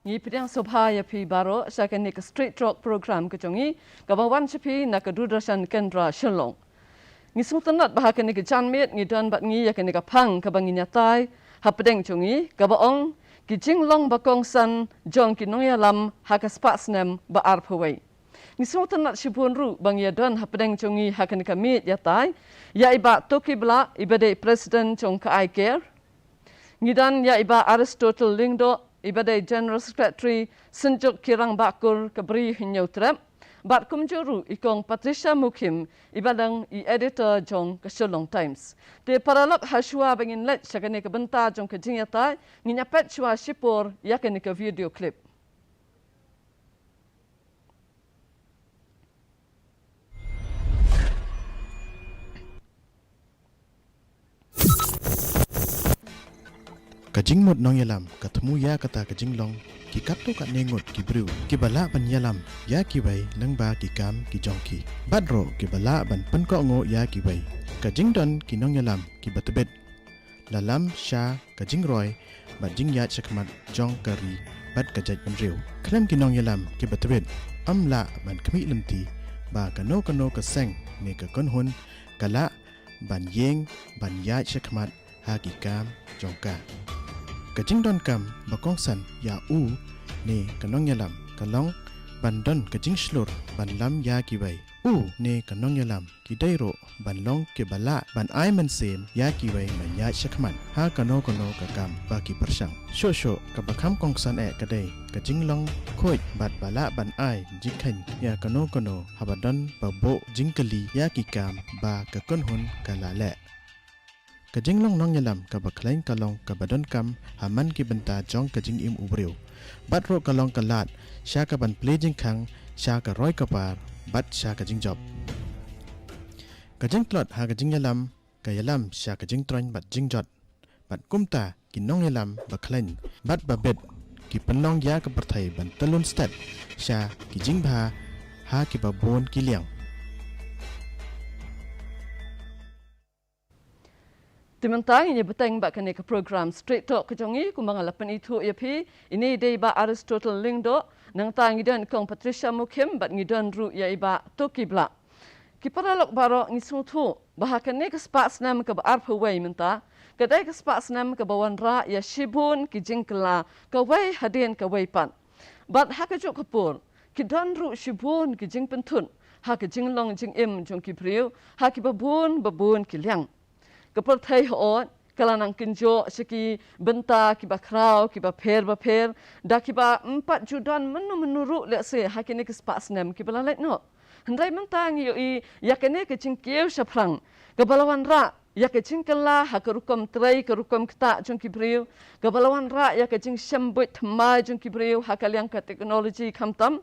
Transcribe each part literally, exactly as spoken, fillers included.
Ngi pdiang sngewbha ïa phi baroh sha kane ka Street Talk program ka jong ngi, kaba wan sha phi na ka Doordarshan Kendra Shillong. Ngi sngewtynnat ba ha kane ka janmiet ngi don bad ngi ïa kane ka phang kaba ngin ïatai hapdeng jong ngi, kaba ong ki jinglong ba kongsan jong ki nongïalam ha ka spah snem ba arphew wei. Ngi sngewtynnat shibun ruh ba ngi ïa don hapdeng jong ngi ha kane ka miet ïatai ïa i Bah Toki Blah, iba dei President jong ka I CARE. Ngi don ïa i Bah Aristotle Lyngdoh, iba dei General Secretary Synjuk ki Rangbah Kur ka Bri Hynñiewtrep, bad kumjuh ruh i Kong Patricia Mukhim, iba dang i Editor jong ka Shillong Times. Te paralok, ha shuwa ba ngin leit sha kane ka bynta jong ka jingïatai, ngin ïa peit shuwa shipor ïa kane ka video clip. Ka jingmut nongïalam ka thmu ïa kata ka jinglong ki katto katne ngut ki briew kiba lah ban ïalam ïa kiwei lyngba ki kam ki jong ki, bad ruh kiba lah ban pynkohnguh ïa kiwei. Ka jingdon ki nongïalam kiba tbit la lam sha ka jingroi bad jingïaid shakhmat jong ka ri bad ka jaitbynriew. Khlem ki nongïalam kiba tbit, ym lah ban khmih lynti ba kano kano ka seng ne ka kynhun ka lah ban ïeng ban ïaid shakhmat ha ki kam jong ka. Ka jingdonkam ba kongsan ïa u ne ka nongïalam ka long ban don ka jingshlur ban lam ïa kiwei. U ne ka nongïalam ki dei ruh ban long kiba lah ban ai mynsiem ïa kiwei ban ïaid shakhmat ha kano kano ka kam ba ki pyrshang. Shuh shuh, kaba kham kongsan eh ka dei ka jinglong khuid bad ba lah ban ai jingkheiñ ïa kano kano haba don ba buh jingkylli ïa ki kam ba ka kynhun ka la leh. Ka jinglong nongïalam kaba khlaiñ ka long kaba donkam ha man ki bynta jong ka jingim u briew, bad ruh ka long ka lad sha kaban plie jingkhang, sha ka roi ka par bad sha ka jingjop. Ka jingtlot ha ka jingïalam ka ïalam sha ka jingtroiñ bad jingjot, bad kumta ki nongïalam ba khlaiñ bad ba bit ki pynlong ïa ka pyrthei ban tyllun stet sha ki jingbha ha kiba bun ki liang. Te mynta ngin ïa bteng bad kane ka program Street Talk ka jong ngi, kumba nga la pynithuh ïa phi, ine i dei i Bah Aristotle Lyngdoh, nangta ngi don i Kong Patricia Mukhim bad ngi don ruh ïa i Bah Toki Blah. Ki paralok baroh, ngi sngewthuh ba ha kane ka spah snem kaba arphew wei mynta, ka dei ka spah snem kaba wanrah ïa shibun ki jingkylla, kawei hadien kawei pat. Bad ha kajuh ka por ki don ruh shibun ki jingpynthut ha ka jinglong jingim jong ki briew ha kiba bun ba bun ki liang. Ka pyrthei hooid ka la nang kynjoh sha ki bynta kiba khraw, kiba pher ba pher, da kiba ym pat ju don mynno mynno ruh lehse ha kine ki spah snem kiba la leit noh. Hynrei mynta ngi ïohi ïa kane ka jingkiew shaphrang kaba la wanrah ïa ka jingkylla ha ka rukom trei ka rukom ktah jong ki briew, kaba la wanrah ïa ka jingshem buit thymmai jong ki briew ha ka liang ka technology khamtam.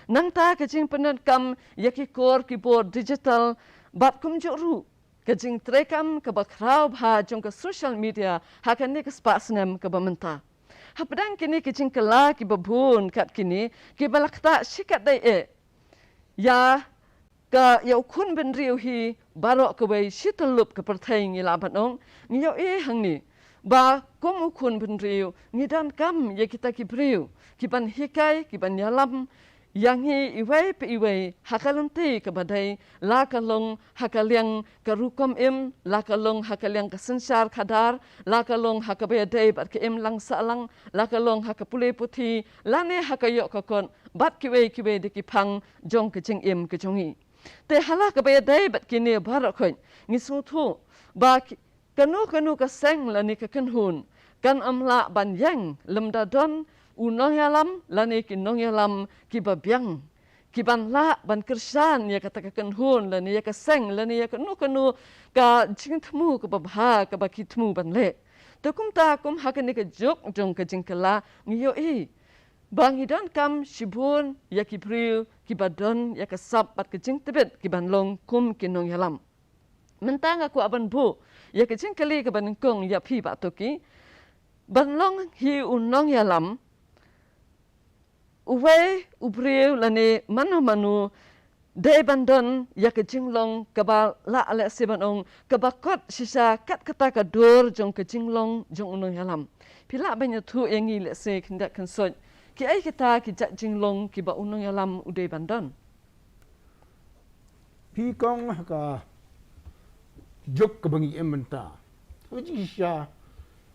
Nangta ka jingpyndonkam ïa ki kor ki bor digital, bad kumjuh ruh ka jingtreikam kaba khraw bha jong ka social media ha kane ka spah snem kaba mynta. Hapdeng kine ki jingkylla kiba bun kat kine kiba la ktah shikatdei eh ïa ka, ïa u khun bynriew hi baroh kawei, shi tyllup ka pyrthei ngi lah ban ong. Ngi ïohi hangne ba kum u khun bynriew ngi donkam ïa kita ki briew kiban hikai, kiban ïalam ïa ngi iwei pa iwei ha ka lynti kaba dei, la ka long ha ka liang ka rukom im, la ka long ha ka liang ka synshar khadar, la ka long ha kaba ïadei bad ka imlang sahlang, la ka long ha ka pule puthi, lane ha ka ïoh ka kot bad kiwei kiwei de ki phang jong ka jingim ka jong ngi. Te ha la kaba ïadei bad kine baroh khoit, ngi sngewthuh ba ki, kano kano ka seng lane ka kynhun kan ym lah ban ïeng lymda don u nongïalam lane ki nongïalam kiba biang, kiban lah ban kyrshan ïa kata ka kynhun lane ïa ka seng lane ïa kano kano ka jingthmu kaba bha kaba ki thmu ban leh. Te kumta kum ha kane ka juk jong ka jingkylla ngi ïohi ba ngi donkam shibun ïa ki briew kiba don ïa ka sap bad ka jingtbit kiban long kum ki nongïalam. Mynta nga kwah ban buh ïa ka jingkylli kaba nyngkong ïa phi Bah Toki, ban long hi u nongïalam, uwei u briew lane mano mano dei ban don ïa ka jinglong kaba lah lehse ban ong kaba kot shisha kat kata ka dur jong ka jinglong jong u nongïalam. Phi lah ban ïathuh ïa ngi lehse khyndiat khynsoit Ki ei kita ki jait jinglong kiba u nongïalam u dei ban don? Phi kong ha ka juk kaba ngi im mynta. Ka jingshisha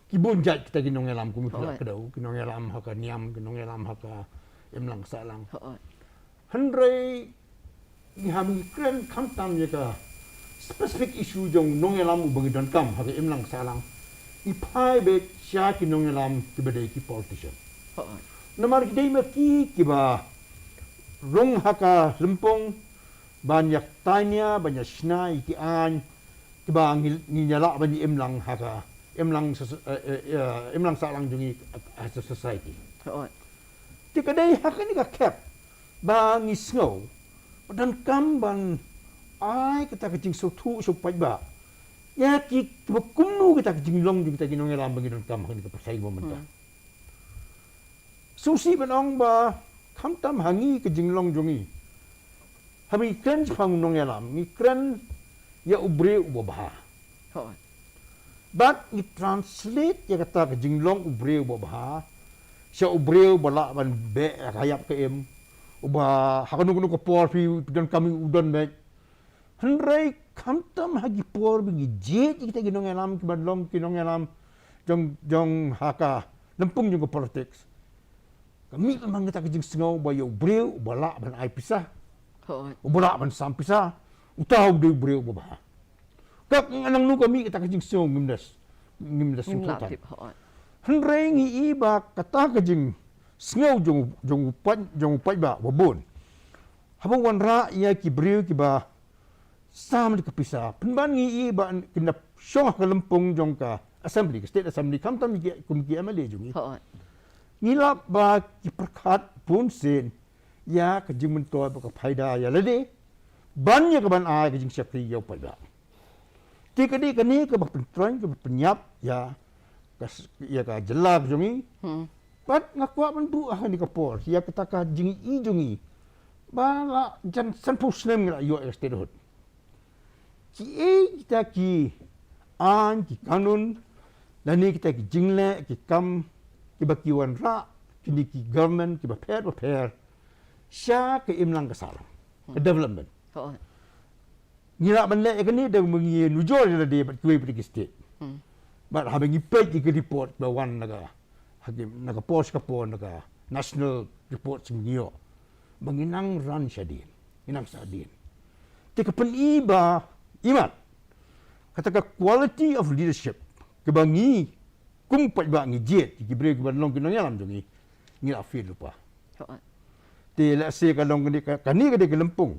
ki bun jait kita ki nongïalam kum ki la kdew, ki nongïalam ha ka niam, ki nongïalam ha ka imlang sahlang. Hynrei ngi ha ngi kren khamtam ïa ka specific issue jong nongïalam uba ngi donkam ha ka imlang sahlang. I phai beit sha ki nongïalam kiba dei ki politician. Namar ki dei ma ki kiba rung ha ka lympung ban ïa tania ban ïa shna ïa ki aiñ kiba ngi ngi ïa lah ban ïa imlang ha ka imlang sa- eh, eh, eh, imlang sahlang jong ngi as a society. Te ka dei ha kane ka khep ba ngi sngew ba donkam ban ai kata ka jingsngewthuh sha u paidbah ïa ki kiba kumno kita ka jinglong jong kita ki nongïalam ba ngi donkam ha kane ka pyrthei ba mynta. Sngewsih ban ong ba khamtam ha ngi ka jinglong jong ngi. Haba ngi kren shaphang u nongïalam ngi kren ïa u briew uba bha. Bad ngi translate ïa kata ka jinglong u briew uba bha sha u briew ba lah ban beh ïa ka ïap ka im, uba ha kano kano ka por phi donkam u don beit. Hynrei khamtam ha ki por ba ngi jied ïa kita ki nongïalam kiba long ki nongïalam jong jong ha ka lympung jong ka politics. Ka mih man kata ka jingsngew ba ïa u briew uba lah ban ai pisa, uba lah ban sam pisa, uta u dei u briew uba bha. Ka nang nu ka mih kata ka jingsngew ngim da ngim da sngewthuh. Hynrei ngi i ba kata ka jingsngew jong jong u paid jong u paidbah ba bun haba wanrah ïa ki briew kiba sam da ka pisa. Pynban ngi i ba kin da shong ha ka lympung jong ka assembly, ka state assembly, khamtam ki kum ki M L A jong ngi. Ngi lap ba ki pyrkhat bun sien ïa ka jingmyntoi ba ka phaida ïa lade ban ïa ka ban ai ka jingshakri ïa u paidbah. Te ka dei kane kaba pyntroi kaba pynïap ïa ka s- ïa ka jylla ka jong ngi. Bad nga kwah ban buh ha kane ka por ïa kata ka jingi jong ngi ba la jan sanphew snem ngi la ïoh ïa ka statehood. Kiei kita ki aiñ ki kanun lane kita ki jingleh ki kam kiba ki wanrah kine ki government kiba pher ba pher sha ka imlang ka sahlang ka development. Ngi lah ban leh ïa kane da ma ngi nujor ïa lade bad kiwei pat ki state. Bad haba ngi peit ïa ki report ba wan na ka ha ki na ka por sha ka por na ka national report sha ngi ïoh ba ngi nang ran shadien, ngi nang shadien. Te ka pyni ba imat kata ka quality of leadership kaba ngi kum paidbah ngi jied ïa ki briew kiba long ki nongïalam jong ngi, ngi la fail lypa. Te lehse ka long kane ka dei ka lympung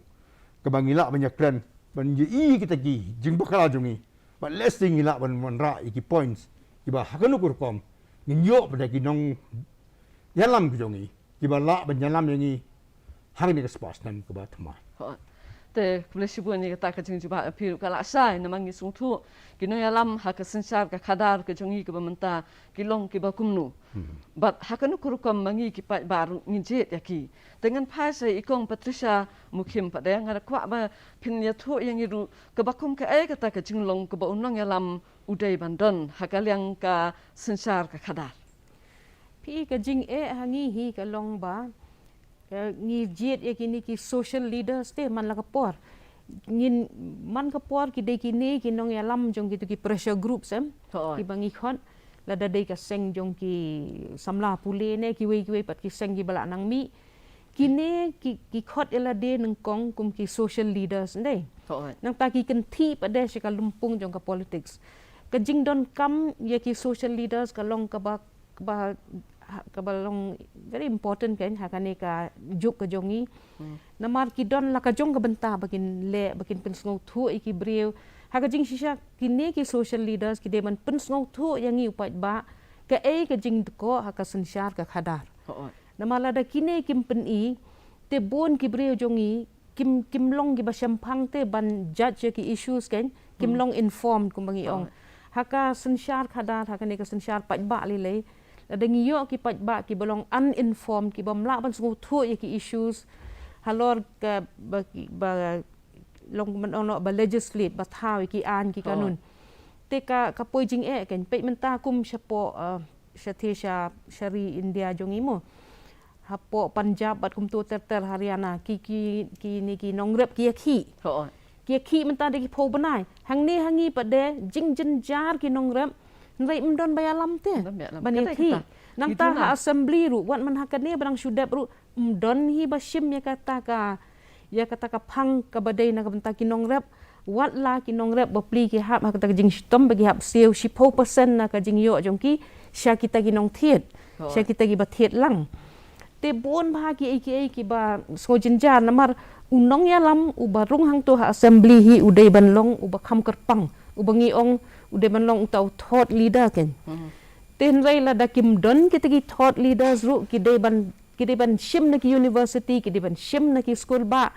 kaba ngi lah ban ïakren ban ïohi kita ki jingbakla jong ngi. Bad lehse ngi lah ban wanrah ïa ki points kiba ha kano ka rukom ngin ïoh pat da ki nongïalam ki jong ngi kiba lah ban ïalam ïa ngi ha kane ka spah snem kaba thymmai. Te khublei shibun ïa kata ka jingjubab, phi ruh ka lashai namar ngi sngewthuh ki nongïalam ha ka synshar ka khadar ka jong ngi kaba mynta ki long kiba kumno. Bad ha kano ka rukom ma ngi ki paidbah ruh ngin jied ïa ki. Te ngan phai sha i kong Patricia Mukhim pat de, nga kwah ba phin ïathuh ïa ngi ruh kaba kum kaei kata ka jinglong kaba u nongïalam u dei ban don ha ka liang ka synshar ka khadar. Phi, ka jingeh ha ngi hi ka long ba ngi jied ïa kine ki social leaders te man la ka por. Ngin man ka por ki dei kine ki nongïalam jong kito ki pressure groups em, kiba ngi khot, lada dei ka seng jong ki samla pule ne kiwei kiwei pat ki seng kiba la nang mih. Kine ki khot ïa lade nyngkong kum ki social leaders ndei. Nangta ki kynthih pat de sha ka lympung jong ka politics. Ka jingdonkam ïa ki social leaders ka long kaba kaba kaba long very important kan ha kane ka juk ka jong ngi. Namar ki don la ka jong ka bynta ba kin leh ba kin pynsngewthuh ïa ki briew. Ha ka jingshisha kine ki social leaders ki dei ban pynsngewthuh ïa ngi u paidbah kaei ka jingdkoh ha ka synshar ka khadar. Namar lada kine kim pyni te bun ki briew jong ngi kim kim long kiba shemphang te ban judge ïa ki issues kan, kim long informed kumba ngi ong. Ha ka synshar khadar, ha kane ka synshar paidbah lei lei, lada ngi ïoh ki paidbah kiba long uninformed, kibym lah ban sngewthuh ïa ki issues halor kaba long ban ong noh ba legislate, ba thaw ïa ki aiñ ki kanun. Te ka ka poi jingeh kan, peit mynta kum shapoh shathie sha sha ri India jong ngi mo. Hapoh Punjab bad kumto ter ter Haryana, ki, ki, kine ki nongrep ki ïakhih. Ki ïakhih mynta da ki phew bnai. Hangne hangi pat de jingjynjar ki nongrep. Hynrei ym don ba ïalam te. Ban ïakhih. Nangta ha assembly ruh, wat man ha kane ba dang shu dep ruh, ym don hi ba shim ïa kata ka, ïa kata ka phang kaba dei na ka bynta ki nongrep. Wat la ki nongrep bapli ki hap ha kata ka jingshitom ba ki hap siew shiphew percent na ka jingïoh jong ki sha kita ki nongthied, sha kita kiba thied lang. Te bun bha kiei kiei kiba sngewjynjar namar u nongïalam uba rung hangto ha assembly hi u dei ban long uba kham kyrpang, uba ngi ong u dei ban long uta u thought leader kein. Te hynrei lada kim don kita ki thought leaders ruh ki dei ban, ki dei ban shim na ki university, ki dei ban shim na ki skul ba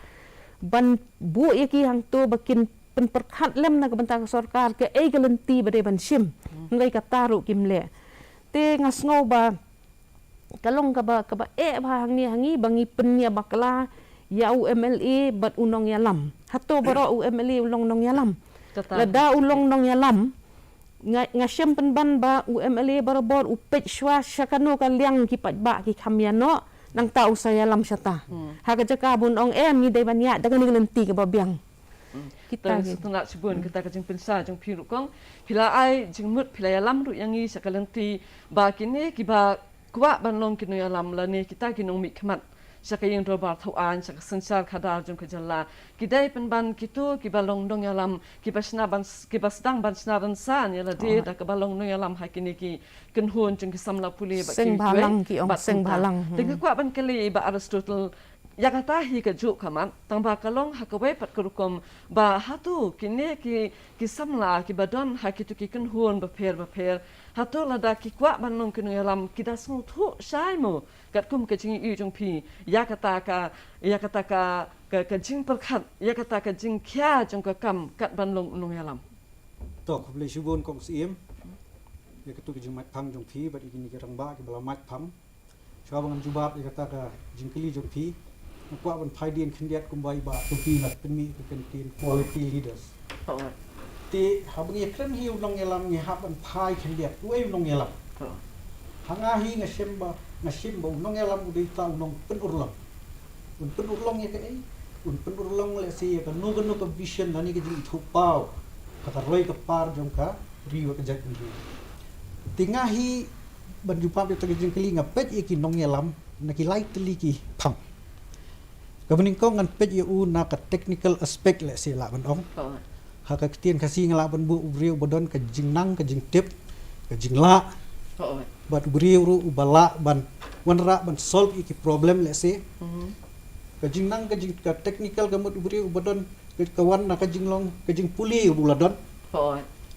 ban buh ïa ki hangto ba kin pynpyrkhat lem na ka bynta ka sorkar kaei ka lynti ba dei ban shim. Hynrei kata ruh kim leh. Te nga sngew ba ka long kaba, kaba eh bha hangne hangi ba ngi pynïabakla ïa u MLA bad u nongïalam. Hato baroh u MLA u long nongïalam? Lada u long nongïalam, nga, nga shem pynban ba u MLA barabor u peit shuwa sha kano ka liang ki paidbah ki kham ïa noh, nangta u sa ïalam shata. Ha ka jaka bun ong em ngi dei ban ïaid da kane ka lynti kaba biang. Kita ki. Sngewtynnat shibun kita ka jingpynshai jong phi ruh kong. Phi la ai jingmut, phi la ïalam ruh ïa ngi sha ka lynti ba kine kiba kwah ban long ki nongïalam lane kita ki nongmihkhmat sha ka ïing dorbar thaw aiñ, sha ka synshar khadar jong ka jylla, ki dei pynban kito kiba long nongïalam, kiba shna ban, kiba sdang ban shna rynsan ïa lade da kaba long nongïalam ha kine ki kynhun jong ki samla pule bad ki seng bhalang ki ong, seng bhalang. Te nga kwah ban kylli i Bah Aristotle, ïa kata hi kajuh ka mat, tang ba ka long ha kawei pat ka rukom ba hato kine ki, ki samla kiba don ha kito ki kynhun bapher bapher, hato lada ki kwah ban long ki nongïalam ki da sngewthuh shai mo katkum ka jingïohi jong phi ïa kata ka, ïa kata ka, ka, ka jingpyrkhat, ïa kata ka jingkhia jong ka kam kat ban long u nongïalam? To, khublei shibun kong Syiem ïa katu ka jingmait phang jong phi bad ïa kine ki rangbah kiba la mait phang. Shuwa ba ngan jubab ïa kata ka jingkylli jong phi, nga kwah ban phai dien khyndiat kumba i Bah Tupi i la pynmih ka kyntien quality leaders. Te haba ngi ïakren hi u nongïalam ngi hap ban phai khyndiat uei u nongïalam. Ha nga hi nga shem ba, nga shem ba u nongïalam u dei uta u nongpynurlong. Un pynurlong ïa kaei? Un pynurlong lehse ïa kano kano ka vision lane ka jingithuhpaw ha ka roi ka par jong ka ri wa ka jaitbynriew. Te nga hi ban jubab ïa kata ka jingkylli nga peit ïa ki nongïalam na ki lai tylli ki phang. Kaba nyngkong ngan peit ïa u na ka technical aspect lehse lah ban ong. Ha ka ktien Khasi nga lah ban buh u briew uba don ka jingnang, ka jingtip, ka jinglah. Bad u briew ruh uba lah ban wanrah ban solve ïa ki problem lehse. Ka jingnang, ka jing, ka technical ka mut u briew uba don ka, ka wan na ka jinglong, ka jingpule uba la don.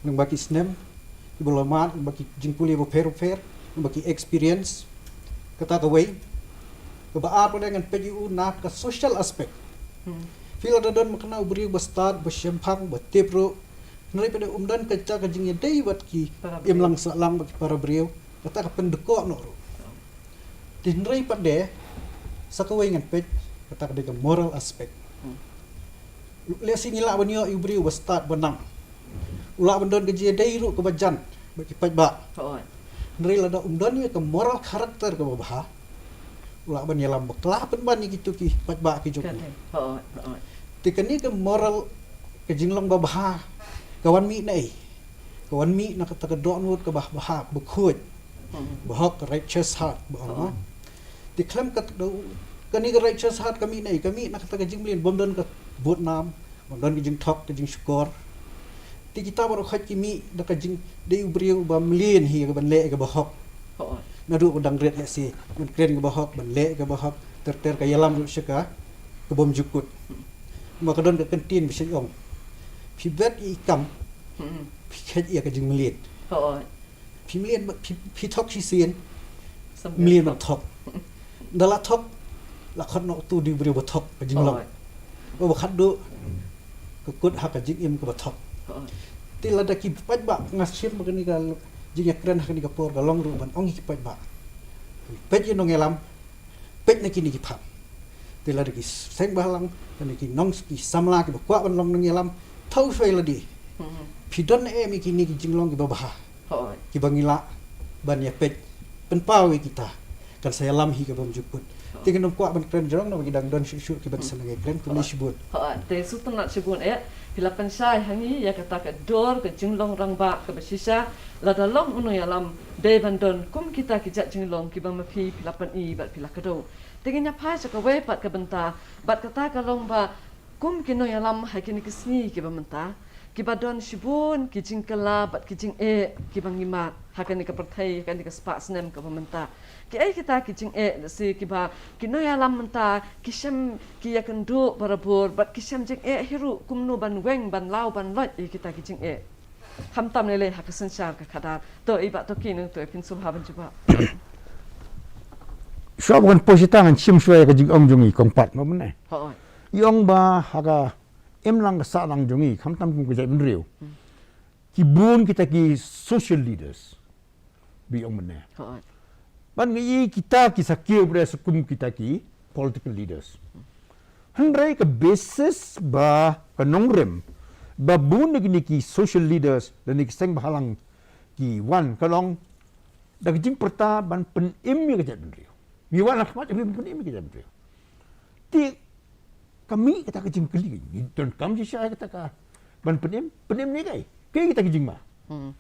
Lyngba ki snem kiba la mad, lyngba ki jingpule bapher bapher, lyngba ki experience. Kata kawei. Kaba ar pat ngan peit ïa u na ka social aspect. Phi lada don ma kane u briew ba stad, ba shemphang, ba tip ruh, hynrei pat um don kata ka jingïadei bad ki imlang sahlang bad ki para briew, kata ka pyndkoh noh ruh. Te hynrei pat de sa kawei ngan peit kata ka dei ka moral aspect. Lehse ngi lah ban ïoh ïa u briew ba stad ba nang, u lah ban don ka jingïadei ruh kaba jan bad ki paidbah. Hynrei lada um don ïa ka moral character kaba bha, u lah ban ïalam bakla pynban ïa kito ki paidbah ki jong u. Te kane ka moral, ka jinglong ba bha ka wan mih na ei? Ka wan mih na kata ka dohnud kaba bha, bakhuid, bahok, righteous heart ba ong. Te khlem kata, kane ka righteous heart ka mih na ei? Ka mih na kata ka jingmlien, bym don ka budnam, bym don ka jingthok, ka jingshukor. Te kita baroh khoit ki mih da ka jingdei u briew uba mlien hi ïa ka ban leh ïa kaba hok. Naduh ba dang rit lehse, ban kren kaba hok, ban leh ïa kaba hok, ter ter ka ïalam ruh sha ka, ka bymjukut. Ma ka don ka kyntien ba shait ong, phi bet ïa i kam, phi kheit ïa ka jingmlien. Phi mlien, phi, phi thok shisien, mlien ban thok. Da la thok, la khot noh utu u dei u briew ba thok, ka jinglong. Ba, ba khatduh ka kut ha ka jingim kaba thok. Te lada ki paidbah, nga shem ba kane ka jingïakren ha kane ka por ka long ruh ban ong ïa ki paidbah, peit ïa u nongïalam, peit na kine ki phang. Te lada ki seng bhalang lane ki nong, ki samla kiba kwah ban long nongïalam, thaw shuwa ïa lade. Phi don ne em ïa kine ki jinglong kiba bha kiba ngi lah ban ïa peit, pynpaw ïa kita, kan sa ïalam hi ka bymjukut. Te ngan ym kwah ban kren jrong namar ki dang don shuh shuh ki ban sa nang kren, khublei shibun. Hooid, te sngewtynnat shibun eh, phi la pynshai ha ngi ïa kata ka dor ka jinglong rangbah kaba shisha, lada long u nongïalam dei ban don kum kita ki jait jinglong kiba ma phi phi la pyni bad phi la kdew. Te ngin ïa phai sha kawei pat ka bynta, bad kata ka long ba kum ki nongïalam ha kine ki sngi kiba mynta, kiba don shibun ki jingkylla bad ki jingeh kiba ngi mad ha kane ka pyrthei, ha kane ka spah snem kaba mynta. Kiei kita ki jingeh, lehse kiba ki nongïalam mynta ki shem ki ïakynduh barabor bad ki shem jingeh hi ruh kumno ban weng, ban law, ban loit ïa kita ki jingeh. Khamtam lei lei ha ka synshar ka khadar. To i Bah Tohki, nangta phin sngewbha ban jubab. Shuwa ban poi shata ngan shim shuwa ïa ka jingong jong i Kong Pat, mo mynne. Hooid. I ong ba ha ka imlang ka sahlang jong i, khamtam kum ka jaitbynriew, ki bun kita ki social leaders, ba i ong mynne. Hooid. Bad nga i kita ki sa kiew bad sa kum kita ki political leaders. Hynrei ka basis ba ka nongrim ba bun na kine ki social leaders lane ki seng bhalang ki wan ka long da ka jingpyrta ban pynim ïa ka jaitbynriew. Ngi wan ha khmat ban pynim ïa ka jaitbynriew. Te ka mih kata ka jingkylli, ngi donkam shisha ïa kata ka ban pynim, pynim ne kaei? Kaei kata ka jingma? Hmm.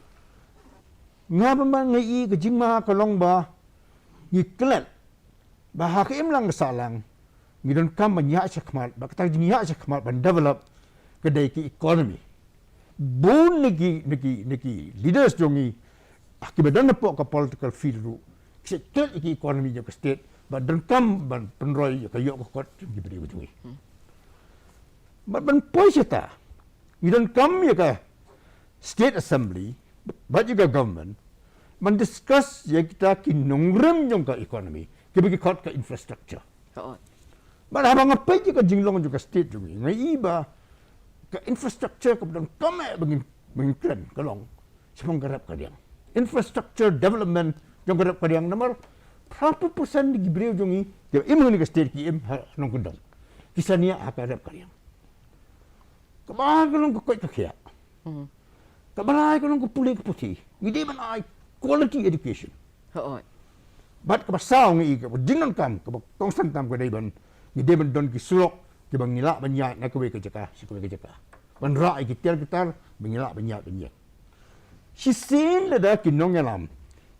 Nga ba ma nga i ka jingma ka long ba ngi klet ba ha ka imlang ka sahlang ngi donkam ban ïaid shakhmat, ba kata ka jingïaid shakhmat ban develop ka dei ka economy. Bun na ki, na ki, na ki leaders jong ngi, ah, kiba don hapoh ka political field ruh, ki sa klet ïa ka economy jong ka state, ba donkam ban pynroi ïa ka ïoh ka kot jong ki briew jong ngi. Bad ban poi shata, ngi donkam ïa ka state assembly bad ïa ka government ban discuss ïa kita ki nongrim jong ka economy, kiba ki khot ka infrastructure. Hooid. Bad haba nga peit ïa ka jinglong jong ka state jong ngi, nga i ba ka infrastructure kaba donkam eh ba ngin, ba ngin kren ka long shaphang ka rep ka riang. Infrastructure development jong ka rep ka riang, namar phra phew percent ki briew jong ngi kiba im ha kane ka state ki im ha nongkyndong, ki shaniah ha ka rep ka riang. Kaba ar ka long ka koit ka khiah. Hmm. Kaba lai ka long ka pule ka puthi. Ngi dei ban ai quality education. Hooid. Bad kaba saw ngi i kaba jingdonkam, kaba kongsan tam ka dei ban, ngi dei ban don ki surok kiba ngi lah ban ïaid na kawei ka jaka sha kawei ka jaka, ban rah ïa ki tiar ki tar ba ngi lah ban ïaid ban ïeng. Shisien lada ki nongïalam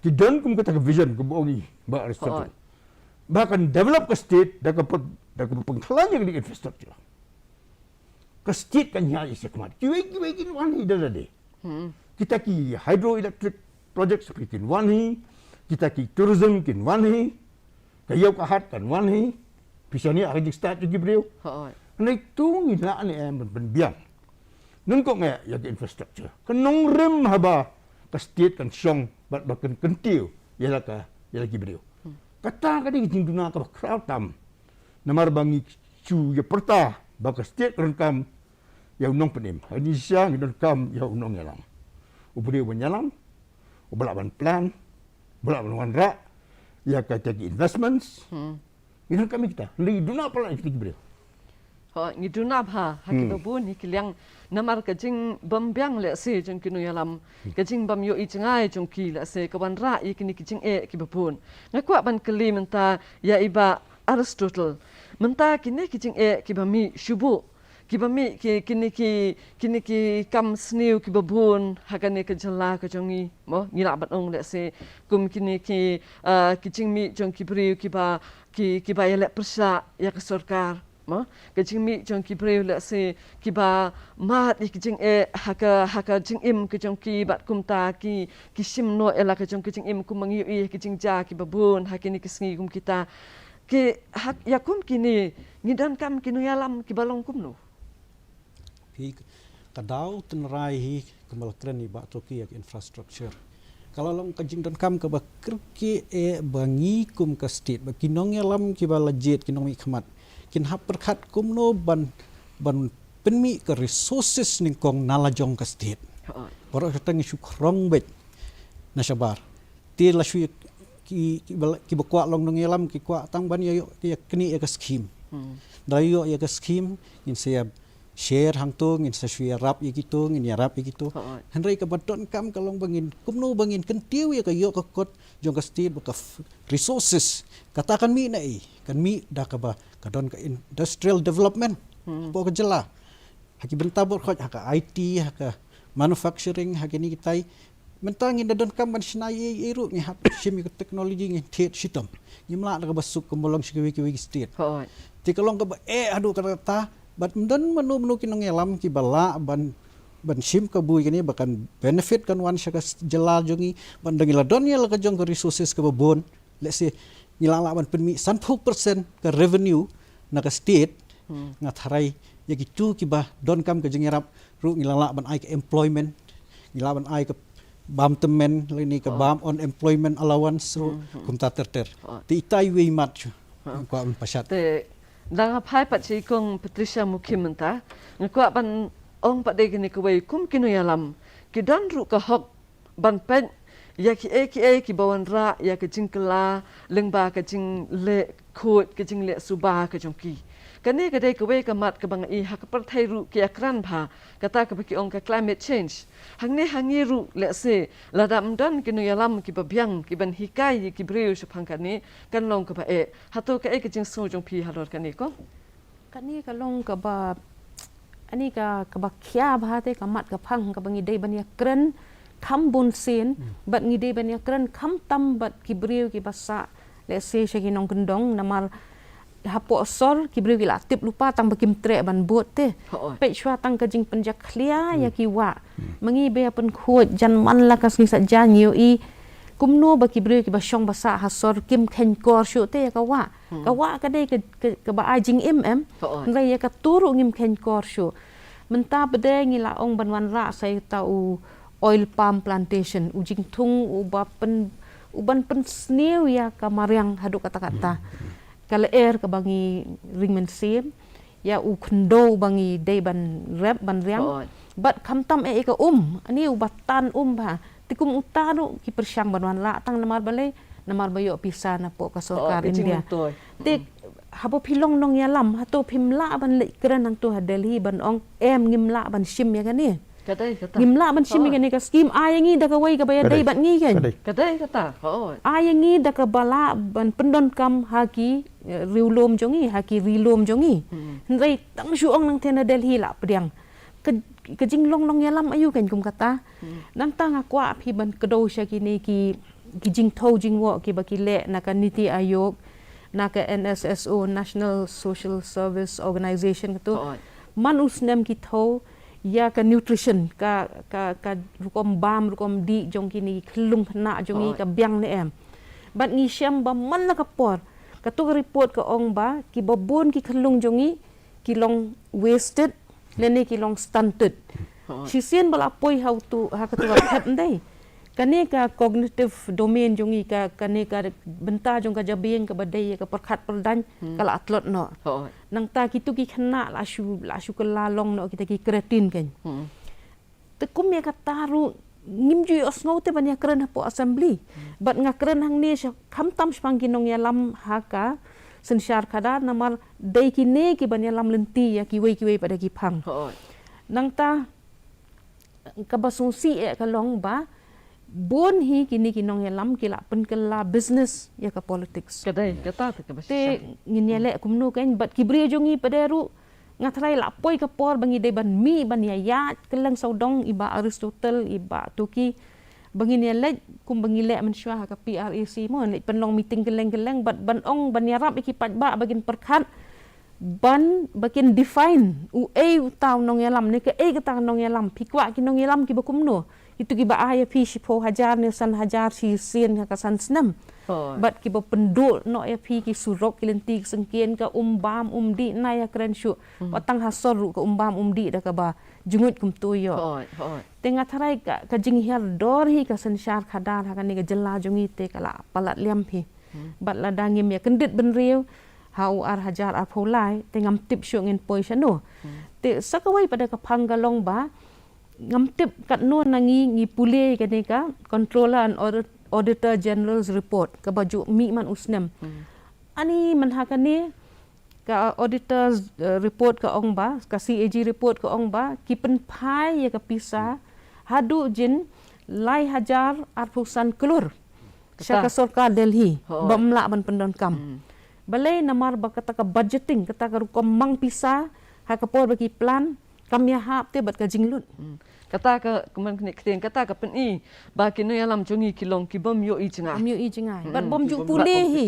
ki don kum kata ka vision kaba ong i Bah Aristotle, hooid, ba kan develop ka state da ka pyn-, da ka pynkhlaiñ ïa ka infrastructure, ka state kan ïaid shakhmat. Kiwei kiwei kin wan hi da lade. Hmm. Kita ki hydroelectric projects kin wan hi, kita ki tourism kin wan hi, ka ïew ka hat kan wan hi. Pisa ni ha ka jingstad jong ki briew. Hooid. Hynrei to ngi lah ne em ban pynbiang? Nyngkong eh ïa ka infrastructure. Ka nongrim haba ka state kan shong bad ba kan kyntiew ïa la ka, ïa la ki briew. Hmm. Kata ka dei ka jingduna kaba khraw tam. Namar ba ngi shu ïa pyrta ba ka state ka donkam ïa u nongpynim. Hynrei shisha ngi donkam ïa u nongïalam. U briew ban ïalam, uba lah ban plan, uba lah ban wanrah ïa ka, ïa ki investments. Hmm. Ngi donkam ïa kita. Hynrei duna palat ïa kita ki briew. Ho, ngi duna bha ha kiba bun hi ki liang, namar ka jingbym biang lehse jong ki nongïalam, ka jingbym ïohi jngai jong ki lehse ka wanrah ïa kine ki jingeh kiba bun. Nga kwah ban kylli mynta ïa i Bah Aristotle. Mynta kine ki jingeh kiba mih shuh, kiba mih ki, kine ki, kine ki kam sniew kiba bun ha kane ka jylla ka jong ngi, mo, ngi lah ban ong lehse kum kine ki, ah, ki jingmih jong ki briew kiba, ki, kiba ïaleh pyrshah ïa ka sorkar. Mo, ka jingmih jong ki briew lehse kiba mad ïa ki jingeh ha ka, ha ka jingim ka jong ki bad kumta ki, ki shim noh ïa la ka jong ka jingim kum ma ngi ïohi ha ki jingjia kiba bun ha kine ki sngi kum kita. Ki, ha, ïa kum kine ngi donkam ki nongïalam kiba long kumno? Phi, ka daw tynrai hi kumba la kren i Bah Tohki ïa ka infrastructure. Ka la long ka jingdonkam kaba kyrkieh eh ba ngi kum ka state, ba ki nongïalam kiba la jied, ki nongmihkhmat, kin hap pyrkhat kumno ban, ban pynmih ka resources nyngkong na la jong ka state. Hooid. Baroh kata ngi shu khrong beit na shabar. Te la shu ïa ki, kiba, kiba kwah long nongïalam ki kwah tang ban ïa, ïa, ïa knieh ïa ka scheme. Hmm. Da ïoh ïa ka scheme, ngin sa ïa share hangto, ngin sa shu ïarap ïa kito, ngin ïarap ïa kito. Hooid. Hynrei kaba donkam ka long ba ngin kumno ba ngin kyntiew ïa ka ïoh ka kot jong ka state ba ka f-, resources. Kata kan mih na ei, kan mih da kaba ka don ka industrial development. Hmm. Hapoh ka jylla. Ha ki bynta baroh khoit, ha ka I T, ha ka manufacturing, ha kine kitai. Mynta ngin da donkam ban shna ei ei ruh, ngi hap shim ïa ka technology, ngin thied shitom. Ngim lah da kaba suk kumba long sha kiwei kiwei ki state. Hooid. Te ka long kaba eh haduh katta katta, bad ym don mano mano ki nongïalam kiba lah ban, ban shim ka bui kane ba kan benefit kan wan sha ka s-, jylla jong ngi, ban da ngi la don ïa la ka jong ka resources kaba bun. Let's say, ngi la lah ban pynmih sanphew percent ka revenue na ka state, Hmm. nga tharai ïa kito kiba donkam ka jingïarap ruh ngi la lah ban ai ka employment, ngi lah ban ai ka bam tymmen, lane ka Oh. bam unemployment allowance ruh, Hmm, hmm. kumta ter ter. Oh. Te itai wei mat shu. Oh. Kwah ban pashat. Te, dang phai pat sha i Kong Patricia Mukhim mynta, nga kwah ban ong pat de kane kawei, kum ki nongïalam, ki don ruh ka hok ban peit ïa kiei kiei kiba wanrah ïa ka jingkylla lyngba ka jingleh khuid, ka jingleh suba ka jong ki. Kane ka dei kawei ka mat kaba nga i ha ka pyrthei ruh ki ïakren bha, kata kaba ki ong ka climate change. Hangne ha ngi ruh, let's say, lada ym don ki nongïalam kiba biang kiban hikai ïa ki briew shaphang kane, kan long kaba eh. Hato kaei ka jingsngew jong phi halor kane, Kong? Kane ka long kaba, ani ka, kaba khia bha te ka mat ka phang kaba ngi dei ban ïakren kham bun sien, Hmm. bad ngi dei ban ïakren khamtam bad ki briew kiba sah, let's say, sha ki nongkyndong, namar hapoh sor ki briew ki la tip lypa tang ba kim treh ban bud te. Hooid. Peit shuwa tang ka jingpynjakhlia ïa Hmm. ki wah. Hmm. Ma ngi ba ïa pynkhuid jan man la ka sngi saitjaiñ, ngi ïohi kumno ba ki briew kiba shong ba sah ha sor kim kheiñkor shuh te ïa ka wah. Hmm. Ka wah ka dei ka, ka, kaba ai jingim em. Hooid. Hynrei ïa katu ruh ngim kheiñkor shuh. Mynta pat de ngi la ong ban wanrah sa ïa uta u oil palm plantation, u jingthung uba pyn, uban pynsniew ïa ka mariang haduh katta katta. Hmm. Ka lyer kaba ngi ring mynsiem, ïa u khyndew ba ngi dei ban rep ban riang. Hooid. Bad khamtam eh ïa ka um, ani uba tan um bha. Te kum uta ruh ki pyrshang ban wanrah tang namar balei, namar ba ïoh pisa napoh ka sorkar India. Hooid, ka jingmyntoi. Te Hmm. haba phi long nongïalam, hato phim lah ban leit kren hangto ha Delhi ban ong, em, ngim lah ban shim ïa kane. Ka dei kata. Ngim lah ban shim ïa Hooid. kane ka skim, ai ïa ngi da kawei kaba ïadei Ka dei. bad ngi kan. Ka dei. Ka dei kata. Hooid. Ai ïa ngi da kaba lah ban pyndonkam ha ki, eh, riewlum jong ngi, ha ki ri lum jong ngi. Hmm. Hynrei tang shu ong nangtei na Delhi la pdiang. Ka, ka jinglong nongïalam aïu kan kum kata. Hmm. Nangta nga kwah phi ban kdew sha kine ki, ki jingthew jingwoh kiba ki leh na ka NITI Aayog, na ka N S S O, National Social Service Organization katu. Hooid. Man u snem ki thew ïa ka nutrition, ka, ka, ka rukom bam, rukom dih jong kine ki khyllung khynnah jong ngi Hooid. ka biang ne em. Bad ngi shem ba man la ka por, katu ka report ka ong ba kiba bun ki khyllung jong ngi ki long wasted, lane ki long stunted. Hooid. Shisien ba la poi ha utu, ha katu ka thep ndei. Kane ka cognitive domain jong ngi, ka, kane ka bynta jong ka jabieng kaba dei ïa ka pyrkhat pyrdaiñ, Hmm. ka la tlot noh. Hooid. Nangta kitu ki khynnah la shu, la shu kylla long noh kita ki cretin kan. Hmm. Te kum ïa kata ruh ngim ju ïohsngew te ban ïakren hapoh assembly. Hmm. Bad nga kren hangne sha, khamtam shaphang ki nongïalam ha ka synshar khadar namar dei kine kiban ïalam lynti ïa kiwei kiwei pat de ki phang. Hooid. Nangta kaba sngewsih eh ka long ba bun hi kine ki nongïalam ki la pynkylla business ïa ka politics. Ka dei kata te kaba Te shisha. ngin ïaleh kumno kan, bad ki briew jong ngi pat de ruh, nga tharai la poi ka por ba ngi dei ban mih ban ïa ïaid kylleng sawdong, i Bah Aristotle, i Bah Tuki, ba ngin ïaleh kum ba ngi leh mynshuwa ha ka P R A C mo, leh pynlong meeting kylleng kylleng, bad ban ong ban ïarap ïa ki paidbah ba kin pyrkhat, ban ba kin define uei uta u nongïalam, ne kaei kata ka nongïalam, phi kwah ki nongïalam kiba kumno. Kitu kiba ai ïa phi shiphew hajar ne san hajar shisien ha ka san snem. Hooid. Bad kiba pynduh noh ïa phi ki surok, ki lynti, ki syngkien, ka um bam um dih, nai ïakren shuh. Hmm. Wat tang ha sor ruh ka um bam um dih da kaba jngut kumto ïoh. Hooid, hooid. Te nga tharai ka, ka jinghiar dor hi ka synshar khadar ha kane ka jylla jong ngi te ka la palat liam hi. Hmm. Bad lada ngim ïa kyndit bynriew ha u ar hajar arphew lai, te ngam tip shuh ngin poi shano. Hmm. Te sa kawei pat de ka phang ka long ba ngam tip katno na ngi ngi pule kane ka Controller and Audit-, Auditor General's report kaba ju mih man u snem. Hmm. Ani man ha kane Ka auditor's uh, report ka ong ba, ka C A G report ka ong ba, ki pynphai ïa ka pisa haduh jin lai hajar arphew san klur sha ka sorkar Delhi ba ym lah ban pyndonkam. Balei? Namar ba kata ka budgeting, kata ka rukom mang pisa ha ka por ba ki plan kam ïahap te bad ka jinglut. Kata ka, kumne kane ka ktien, kata ka pyni ba ki nongïalam jong ngi ki long ki bym ïohi jngai. Bym ïohi jngai. Bad bym ju pule hi.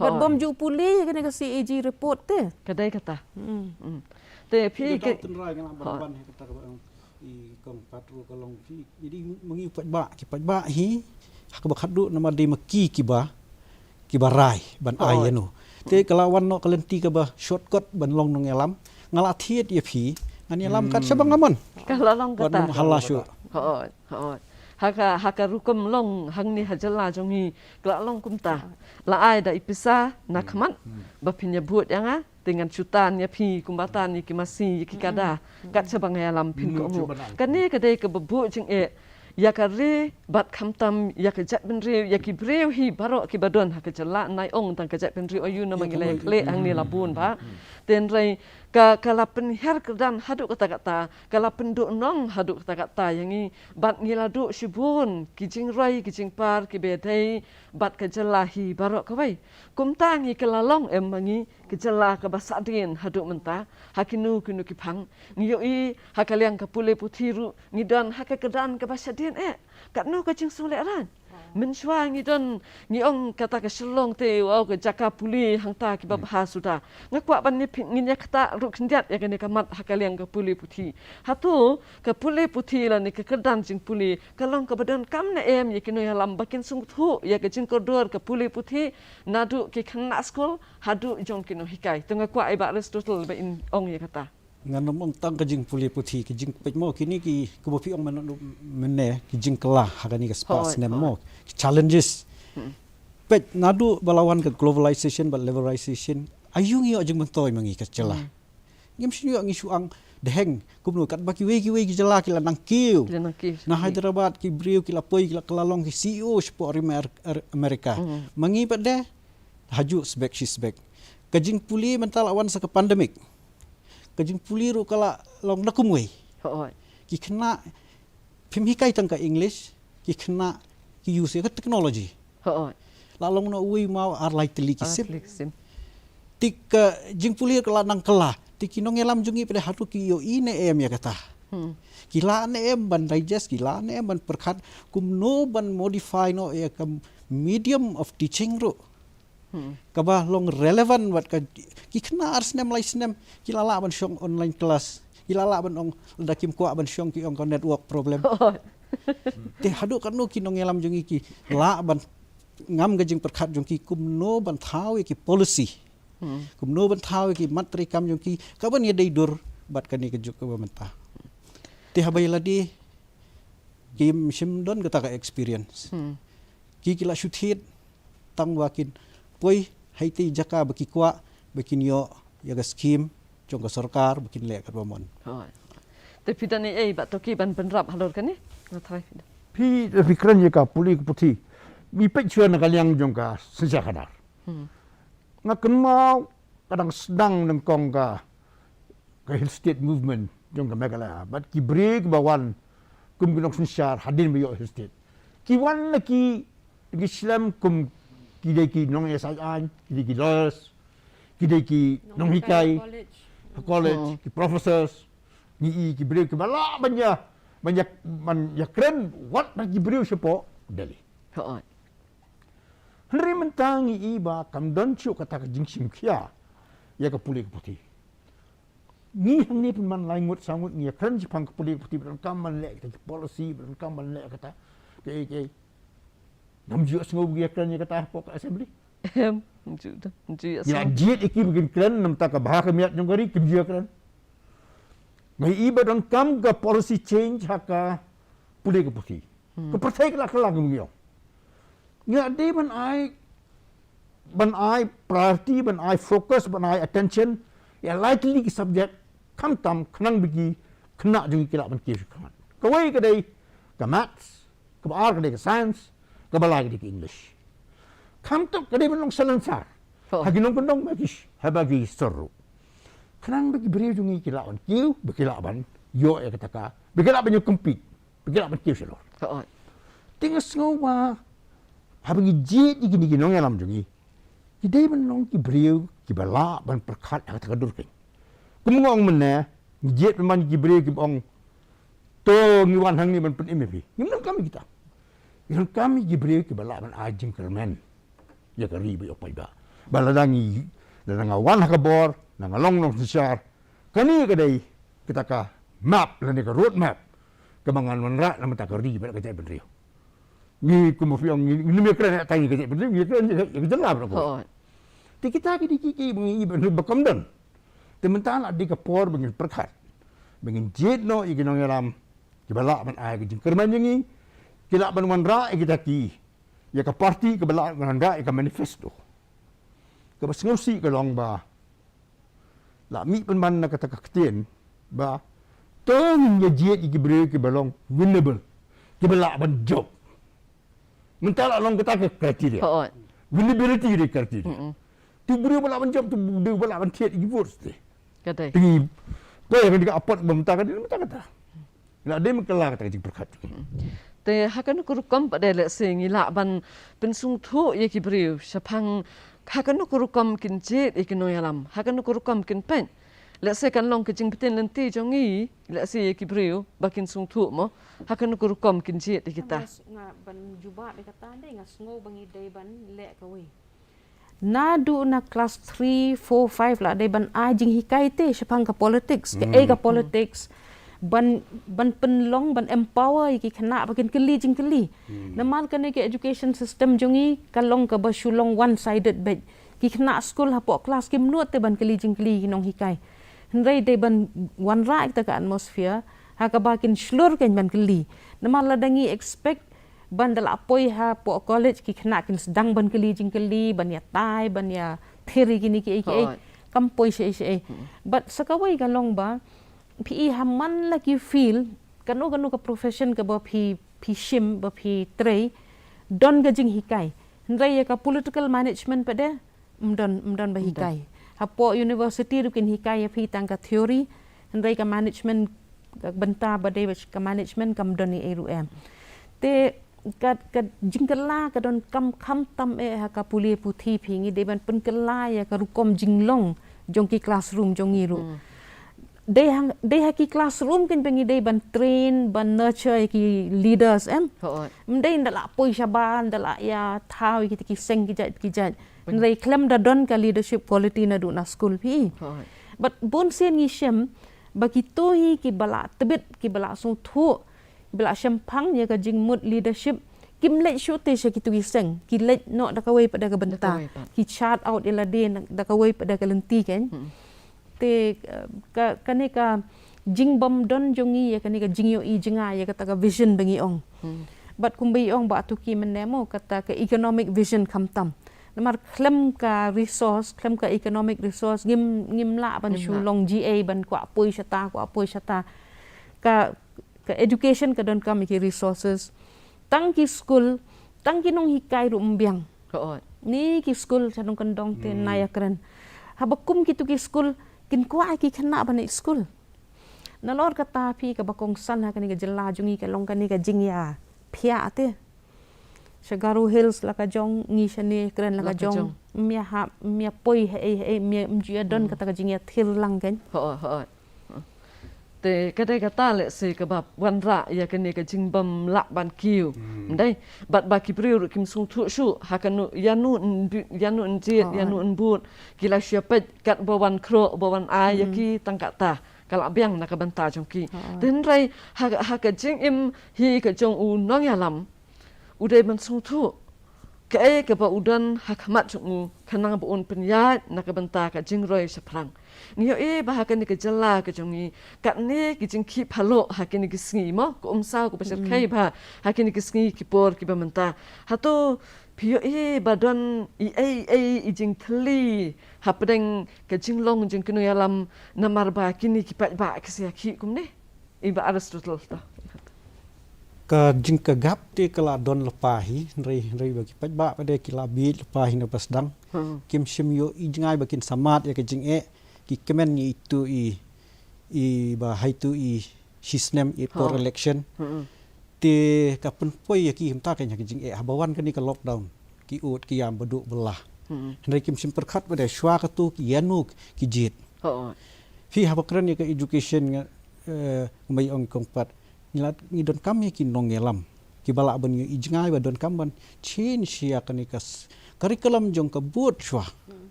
Bad bym ju pule hi kane ka C A G report te. Ka dei kata. Te phi ki tynrai nga ban ban hi kata ka ba i kong Patro ka long phi. Jadi ma ngi u paidbah, ki paidbah hi ha kaba khatduh namar dei ma ki kiba kiba rai ban ai ïa no. Te ka la wan noh ka lynti kaba shortcut ban long nongïalam. Nga la thied ïa phi, ngan ïalam kat shaba nga mon. Ka la long kata. Ban hala shu. Hooid, hooid. Ha ka, ha ka rukom long hangne ha jylla jong ngi ka la long kumta. La ai da i pisa na khmat ba phin ïa bud ïa nga. Te ngan shu tan ïa phi kumba tan ïa ki masi ïa ki kada. Kat shaba nga ïalam phin kohnguh. Kane ka dei kaba buh jingeh ïa ka ri bad khamtam ïa ka jaitbynriew, ïa ki briew hi baroh kiba don ha ka jylla. Nai ong tang ka jaitbynriew aïu namar ngi la ïa khleh hangne la bun ba. Te hynrei ka, ka la pynhiar kyrdan haduh katta katta, ka la pynduhnong haduh katta katta ïa ngi bad ngi la duh shibun ki jingroi ki jingpar kiba dei bad ka jylla hi baroh kawei. Kumta ngi ka la long em ma ngi ka jylla kaba sahdien haduh mynta ha kino kino ki phang. Ngi ïohi ha ka liang ka pule puthi ruh ngi don ha ka kyrdan kaba shadien eh. Katno ka jingsngewlehrain. Mynshuwa ngi don, ngi ong kata ka Shillong te, wow, ka jaka pule hangta kiba bha suda. Nga kwah ban ïa phi, ngin ïa ktah ruh khyndiat ïa kane ka mat ha ka liang ka pule puthi. Hato ka pule puthi lane ka kyrdan jingpule ka long kaba donkam ne em ïa ki nongïalam ba kin sngewthuh ïa ka jingkordor ka pule puthi naduh ki khynnah skul haduh jong ki nonghikai. To nga kwah ïa i Bah Aristotle ba in ong ïa kata. Ngan ym ong tang ka jingpule puthi, ka jingpeit mo, kine ki, kumba phi ong mynne, ki jingkylla ha kane ka spa snem mo, ki challenges. Peit naduh ba la wan ka globalization bad liberalization, aïu ngi ïoh jingmyntoi ma ngi ka jylla. Ngim shym ïoh, ngi shu ang deheng kumno, katba kiwei kiwei ki jylla ki la nang kiew. Na Hyderabad ki briew ki la poi, ki la kylla long ki C E O shapoh ri Amer-, America. Ma ngi pat de hajuh sbek shi sbek. Ka jingpule mynta la wan sa ka pandemic. Ka jingpule ruh ka la long na kumwei. Hooid. Ki khynnah phim hikai tang ka English, ki khynnah ki use ïa ka technology. Hooid. La long na uwei maw ar lai tylli ki sim. Ar lai tylli ki sim. Te ka jingpule ka la nang kylla. Te ki nongïalam jong ngi pat de hato ki ïohi ne em ïa kata. Ki lah ne em ban digest, ki lah ne em ban pyrkhat kumno ban modify noh ïa ka medium of teaching ruh. Kaba long relevant bad ka, ki khynnah ar snem lai snem ki la lah ban shong online class, ki la lah ban ong, lada kim kwah ban shong ki ong ka network problem. Te haduh katno ki nongïalam jong ngi ki lah ban ngam ka jingpyrkhat jong ki kumno ban thaw ïa ki policy, kumno ban thaw ïa ki mat treikam jong ki kaban ïadei dur bad kane ka juk kaba mynta. Te haba ïa lade kim shym don kata ka experience. Ki ki la shu thied tang ba kin poi ha itei i jaka ba ki kwah ba kin ïoh ïa ka skim jong ka sorkar ba kin leh katba mon. Te phi don ei ei Bah Tohki ban bynrap halor kane? Nga tharai phi don. Phi, phi kren ïa ka pule ka puthi. Ngi peit shuwa na ka liang jong ka synshar khadar. Nga kynmaw ka dang sdang nyngkong ka, ka Hill State Movement jong ka Meghalaya. Bad ki briew kiba wan kum ki nongsynshar hadien ba ïoh Hill State. Ki wan na ki, ki slem kum ki dei ki nong S I aiñ, ki dei ki lawyers, ki dei ki nonghikai, college, ki professors, ngi i ki briew kiba lah ban ïa, ban ïa, ban ïa kren wat bad ki briew shapoh Delhi. Hynrei mynta ngi i ba kam don shuh kata ka jingshim khia ïa ka pule ka puthi. Ngi hangne pynban lai ngut saw ngut ngi ïa kren shaphang ka pule ka puthi, ba donkam ban leh kata ki policy, ba donkam ban leh kata. Ke, ke. Ngam ju ïohsngew ba ngi ïa kren ïa kata hapoh ka assembly. Em, ngam ju, ngam ju ïohsngew. Ïa jied ïa ki ba kin kren namar ka bha ka miat jong ka ri kim ju ïa kren. Ngi i ba donkam ka policy change ha ka pule ka puthi. Ka pyrthei ka la kylla kum ngi ong. Ngi la dei ban ai, ban ai priority, ban ai focus, ban ai attention ïa lai tylli ki subject khamtam khnang ba ki khynnah jong ngi ki lah ban kiew shakhmat. Kawei ka dei ka maths, kaba ar ka dei ka science, kaba lai ka dei ka English. Khamtam ka dei ban long salonsar ha ki nongkyndong ba ki sh-, haba ki sor ruh. Khnang ba ki briew jong ngi ki lah ban kiew, ba ki lah ban ïoh ïa kata ka, ba ki lah ban ïoh compete, ba ki lah ban kiew shalor. Hooid. Te nga sngew ba haba ngi jied ïa kine ki nongïalam jong ngi, ki dei ban long ki briew kiba lah ban pyrkhat ha kata ka dur keiñ. Kum nga ong mynne, ngi jied pynban ki briew kiba ong, to ngi wan hangne ban pynim ïa phi. Ngim donkam ïa kita. Ngi donkam ïa ki briew kiba lah ban ai jingkyrmen ïa ka ri bad ïa u paidbah. Ba lada ngi, lada nga wan ha ka bor, lada nga long nongsynshar, kane ka dei kata ka map lane ka road map kaba ngan wanrah na ka bynta ka ri bad ka jaitbynriew. Ngi kum phi ong, ngi, ngim ïakren ïa ka jaitbynriew, ngi ïakren ïa ka jylla bad ka. Hooid. Te kita ki dei ki, ki ba ngi, ba ngi, ba kam don. Te mynta la dei ka por ba ngin pyrkhat, ba ngin jied noh ïa ki nongïalam kiba lah ban ai ka jingkyrmen ïa ngi, ki lah ban wanrah ïa kita ki, ïa ka party kaba lah ban wanrah ïa ka manifesto. Kaba sngewsih ka long ba la mih pynban na kata ka ktien ba to ngin ïa jied ïa ki briew kiba long winnable, kiba lah ban jop. Mynta la long kata ka criteria. Hooid. Winnability ka dei criteria. Mm-mm. Tu briew ba lah ban jop, tu briew ba lah ban thied ïa ki votes te. Ka dei. Te ngi poi ha kane ka apot ba mynta ka dei, mynta kata. La dei mynkylla kata ka jingpyrkhat. Te ha kano ka rukom pat de lehse ngi lah ban pynsngewthuh ïa ki briew shaphang ha kano ka rukom kin jied ïa ki nongïalam, ha kano ka rukom kin peit. Lehse kan long ka jingbtin lynti jong ngi, lehse ïa ki briew ba kin sngewthuh mo, ha kano ka rukom kin jied ïa kita. Nga ban jubab ïa kata de, nga sngew ba ngi dei ban leh kawei. Naduh na class three, four, five la dei ban ai jinghikai te shaphang ka politics, kaei ka politics, ban, ban pynlong, ban empower ïa ki khynnah ba kin kylli jingkylli. Namar kane ka education system jong ngi ka long kaba shu long one sided beit. Ki khynnah skul hapoh klas kim nud te ban kylli jingkylli ki nonghikai. Hynrei dei ban wanrah ïa kata ka atmosphere ha kaba kin shlur keiñ ban kylli. Namar lada ngi expect ban da la poi hapoh college ki khynnah kin sdang ban kylli jingkylli, ban ïatai, ban ïathir ïa kine kiei kiei. Hooid. Kam poi shaei shaei. But sa kawei ka long ba phi i ha man la ki field, kano kano ka profession kaba phi, phi shim, ba phi trei, don ka jinghikai. Hynrei ïa ka political management pat de ym don, ym don ba hikai. Hapoh university ruh kin hikai ïa phi tang ka theory, hynrei ka management, ka bynta ba dei ka management kam don ei ei ruh em. Te ka, ka jingkylla ka donkam khamtam eh ha ka pule puthi phi, ngi dei ban pynkylla ïa ka rukom jinglong jong ki classroom jong ngi ruh. Dei ha, dei ha ki classroom keiñ ba ngi dei ban train, ban nurture ïa ki leaders em. Hooid. Ym dei nda la poi shabar, nda la ïa thaw ïa kita ki seng ki jait ki jait. Hynrei khlem da don ka leadership quality naduh na skul phi. Hooid. But bun sien ngi shem ba kito hi kiba la tbit, kiba la sngewthuh, ba la shemphang ïa ka jingmut leadership, kim leit shuh te sha kito ki seng, ki leit noh da kawei pat da ka bynta. Da kawei pat. Ki chart out ïa lade na, da kawei pat da ka lynti keiñ. Te, eh, ka, kane ka jingbym don jong ngi ïa kane ka jingïohi jngai ïa kata ka vision ba ngi ong. Bad kumba i ong Bah Tuki mynne mo, kata ka economic vision khamtam. Namar khlem ka resource, khlem ka economic resource, ngim, ngim lah ban shu long G A ban kwah poi shata, kwah poi shata. Ka, ka education ka donkam ïa ki resources. Tang ki skul, tang ki nonghikai ruh ym biang. Hooid. Ni ki skul sha nongkyndong te na ïakren. Haba kum kito ki skul, kin kwah ki khynnah ban leit skul. Nalor kata phi, kaba kongsan ha kane ka jylla jong ngi ka long kane ka jingïaphiah te. Sha Garo Hills la ka jong, ngi shane kren la ka jong. Ym ïahap, ym ïapoi haei haei, ym ïa, ym ju ïadon kata ka jingïathir lang keiñ. Hooid, hooid. Te ka dei kata lehse kaba wanrah ïa kane ka jingbym lah ban kiew. Ym dei, bad ba ki briew ruh kim sngewthuh shuh ha kano, ïano yn bu-, ïano yn jied, ïano yn bud. Ki la shu ïa peit kat ba wan khroh, ba wan ai ïa ki tang kata. Ka la biang na ka bynta jong ki. Te hynrei ha, ha ka jingim hi ka jong u nongïalam, u dei ban sngewthuh kaei kaba u don ha khmat jong u, khnang ba un pynïaid na ka bynta ka jingroi shaphrang. Ngi ïohi ba ha kane ka jylla ka jong ngi, katne ki jingkhih phalok ha kine ki sngi mo, ka umsaw kaba shyrkhei bha ha kine ki sngi ki por kiba mynta. Hato phi ïohi ba don i ei i ei i jingthylli hapdeng ka jinglong jong ki nongïalam namar ba kine ki paidbah ki sa ïakhih kumne? I Bah Aristotle to. Ka jing ka gap te ka la don lypa hi, hynrei, hynrei ba ki paidbah pat de ki la bieit lypa hi na ba sdang. Hmm. Kim shym ïoh i jngai ba kin samad ïa ka jingeh, ki kmen ïa itu i, i ba ha itu i shisnem i por Ha. election. Hmm. Te ka pynpoi ïa ki mynta ka jingeh, haba wan kane ka lockdown, ki ud ki ïam ba duh ba lah. Hmm. Hynrei kim shym pyrkhat pat de shuwa katu ki ïano ki jied. Ha. Phi haba kren ïa ka education nga, eh, kumba ong kong pat. Ngi la, ngi donkam ïa ki nongïalam kiba lah ban ïoh i jngai ba donkam ban change ïa kane ka s-, curriculum jong ka board shuwa. Hmm.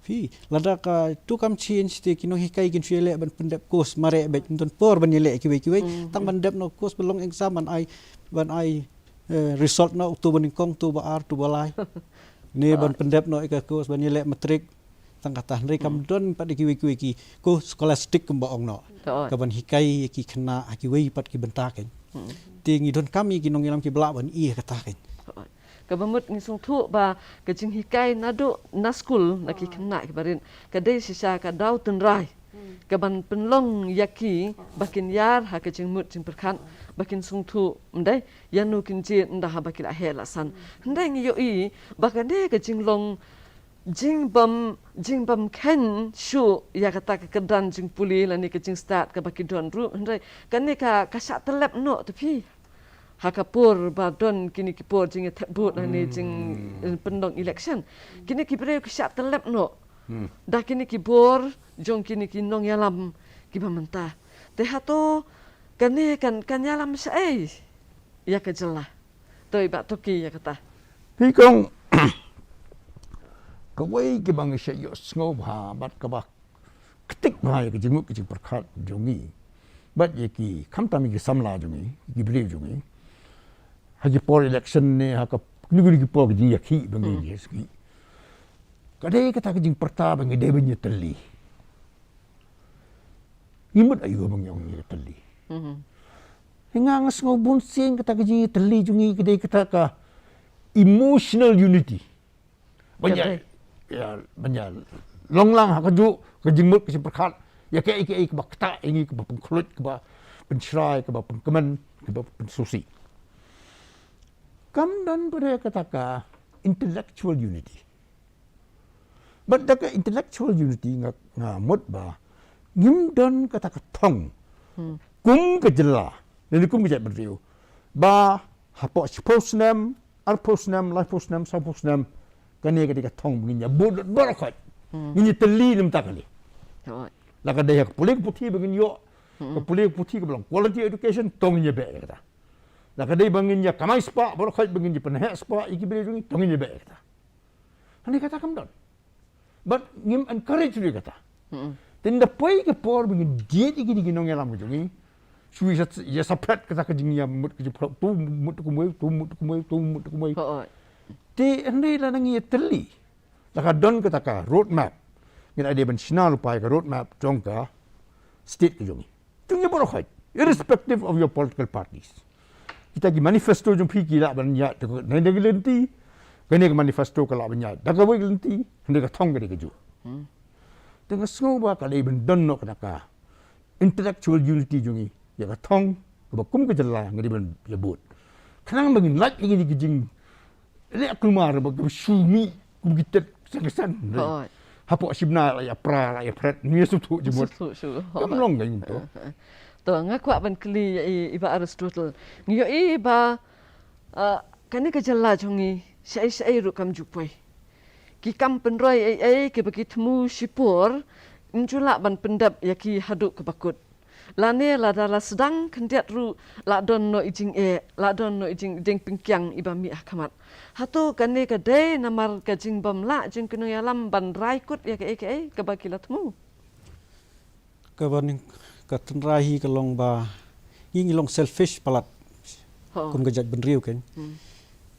Phi, lada katu kam change te ki nonghikai kin shu ïaleh ban pyndep course mareh beit, ym don por ban ïaleh kiwei kiwei. Hmm. Tang ban dep noh course ba long exam ban ai, ban ai, eh, result noh uto ba nyngkong, uto ba ar, uto ba lai. Ne ban Ha. pyndep noh ïa ka course ban ïaleh matric. Tang kata hynrei kam Hmm. don pat de kiwei kiwei ki course scholastic kumba ong noh. Ha. Ka ban hikai ïa ki khynnah ha kiwei pat ki bynta kein. Hmm. Te ngi donkam ïa ki nongïalam kiba lah ban ïa kata kein. Ha. Kaba mut ngi sngewthuh ba ka jinghikai naduh na skul na ki Ha. khynnah kiba rit ka dei shisha ka daw tynrai. Hmm. Ka ban pynlong ïa ki Ha. ba kin ïar ha ka jingmut jingpyrkhat, ba kin sngewthuh ym dei ïano kin jied ynda haba ki la heh la san. Hmm. Hynrei ngi ïohi ba kane ka jinglong jingbym, jingbym kheiñ shuh ïa kata ka kyrdan jingpule lane ka jingstad kaba ki don ruh, hynrei kane ka, ka shah tyllep noh te phi. Ha ka por ba don kine ki por jingïathep vote lane Hmm. jing, eh, pynlong election. Kine ki briew ki shah tyllep noh. Hmm. Da kine ki bor jong kine ki nongïalam kiba mynta. Te hato kane kan, kan ïalam shaei ïa ka jylla? To i Bah Tohki ïa kata. Phi kong, kawei kaba ngi shah ïohsngew bha bad kaba ktik bha ïa ka jingmut ka jingpyrkhat jong ngi bad ïa ki, khamtam ïa ki samla jong ngi, ki briew jong ngi, ha ki por election ne ha ka, kine kine ki por ka jingïakhih ba ngi Hmm. ïa sngi. Ka dei kata ka jingpyrta ba ngi dei ban ïatylli. Ngi mut aïu ba ngi ong ngi ïatylli. Mhm. Nga, nga sngew bun sien kata ka jingïatylli jong ngi ka dei kata ka emotional unity. Ban ïa, Ka dei. ïa, ban ïa long lang ha kajuh ka jingmut ka jingpyrkhat ïa kaei kaei kaba ktah ïa ngi, kaba pynkhluit, kaba pynshrai, kaba pynkmen, kaba pynsngewsih. Kam don pat de kata ka intellectual unity. Bad da ka intellectual unity nga, nga mut ba ngim don kata ka thong Hmm. kum ka jylla lane kum ka jaitbynriew ba hapoh shiphew snem, arphew snem, laiphew snem, sawphew snem, kane ka dei ka thong ba ngin ïa bud lut baroh khoit. Hmm. Ngin ïatylli na bynta kane. Right. La ka dei ha ka pule ka puthi ba ngin ïoh, Hmm. ka pule ka puthi kaba long quality education, to ngin ïa beh ïa kata. La ka dei ba ngin ïa kamai spah baroh khoit, ba ngin ïa pynheh spah ïa ki briew jong ngi, to ngin ïa beh ïa kata. Hangne kata kam don. Bad ngim encourage ruh ïa kata. Hmm. Te ynda poi ka por ba ngin jied ïa kine ki nongïalam ka jong ngi, shu ïa sa, ïa sa phet kata ka jingïamut ka jingpyrkhat, to mut kumwei, to mut kumwei, to mut kumwei. Hooid. Te hynrei lada ngi ïatylli, lada ka don kata ka road map, ngin ïa dei ban shna lypa ïa ka road map jong ka state ka jong ngi. Jong ngi baroh khoit, irrespective of your political parties. Kita ki manifesto jong phi ki lah ban ïaid da kane ka lynti, kane ka manifesto ka lah ban ïaid da kawei ka lynti, hynrei ka thong ka dei kajuh. Hmm. Te nga sngew ba ka dei ban don noh kata ka intellectual unity jong ngi ïa ka thong kaba kum ka jylla ngi dei ban ïa bud. Khnang ba ngin lait ïa kine ki jing leh kulmar ba ka shu mih kum ki tet san ka san. Hooid. Hapoh shi bnai la ïa pra la ïa phret, ngi sngewthuh jingmut. Sngewthuh shuh. Kam long ka jingmut. To nga kwah ban kylli ïa i, i Bah Aristotle. Ngi ïohi ba, ah, kane ka jylla jong ngi shaei shaei ruh kam ju poi. Ki kam pynroi ei ei kiba ki thmu shipor, ym ju lah ban pyndep ïa ki haduh kaba kut. Lane lada la sdang khyndiat ruh la don noh i jingeh, la don noh i jingdeng pyngkiang iba mih ha khmat. Hato kane ka dei namar ka jingbym lah jong ki nongïalam ban rai kut ïa kaei kaei kaba ki la thmu? Kaba ning, ka tynrai hi ka long ba ngi, ngi long selfish palat. Ho. Kum ka jaitbynriew kein. Hmm.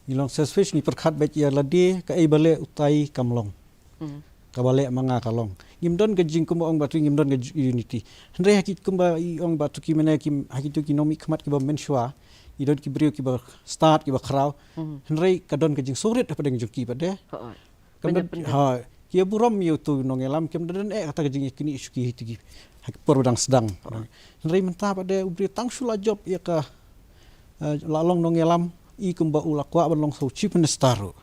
Ngi long selfish, ngi pyrkhat beit ïa lade, kaei ba leh utai kam long. Hmm. Kaba leh ma nga ka long. Ngim don ka jing, kumba ong Bah Tohki, ngim don ka ju-, unity. Hynrei ha ki, kumba i ong Bah Tohki mynne, ki, ha kito ki nongmihkhmat kiba mynshwa, i don ki briew kiba stad, kiba khraw. Hmm. Hynrei ka don ka jingsngewrit hapdeng jong ki pat de. Ho. Kam don, ha, ki ïa burom ïa uto u nongïalam, kim don eh kata ka jingïakynduh shuh ki ha kito ki, ha ki por ba dang sdang. Hynrei mynta pat de u briew tang shu la jop ïa ka eh, la long nongïalam, i kumba u la kwah ban long sa u chief minister ruh.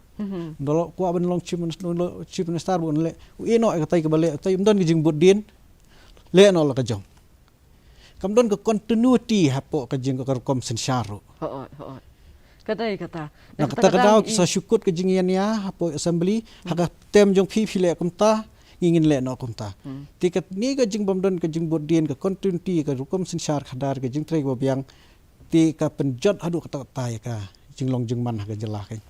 Da la kwah ban long chief minister, chief minister ba un leh, u ïeh noh ïa katai kaba leh, katai ym don ka jingbud dien, leh noh la ka jong. Kam don ka continuity hapoh ka jing ka rukom synshar ruh. Hooid, hooid. Ka dei kata. Na kata ka daw ki sa shu kut ka jingïania hapoh assembly, ha ka term jong phi phi leh kumta, ngi ngin leh noh kumta. Te kane ka jingbym don ka jingbud dien, ka continuity ka rukom synshar khadar, ka jingtrei kaba biang, te ka pynjot haduh katta katta ïa ka jinglong jingman ha ka jylla keiñ.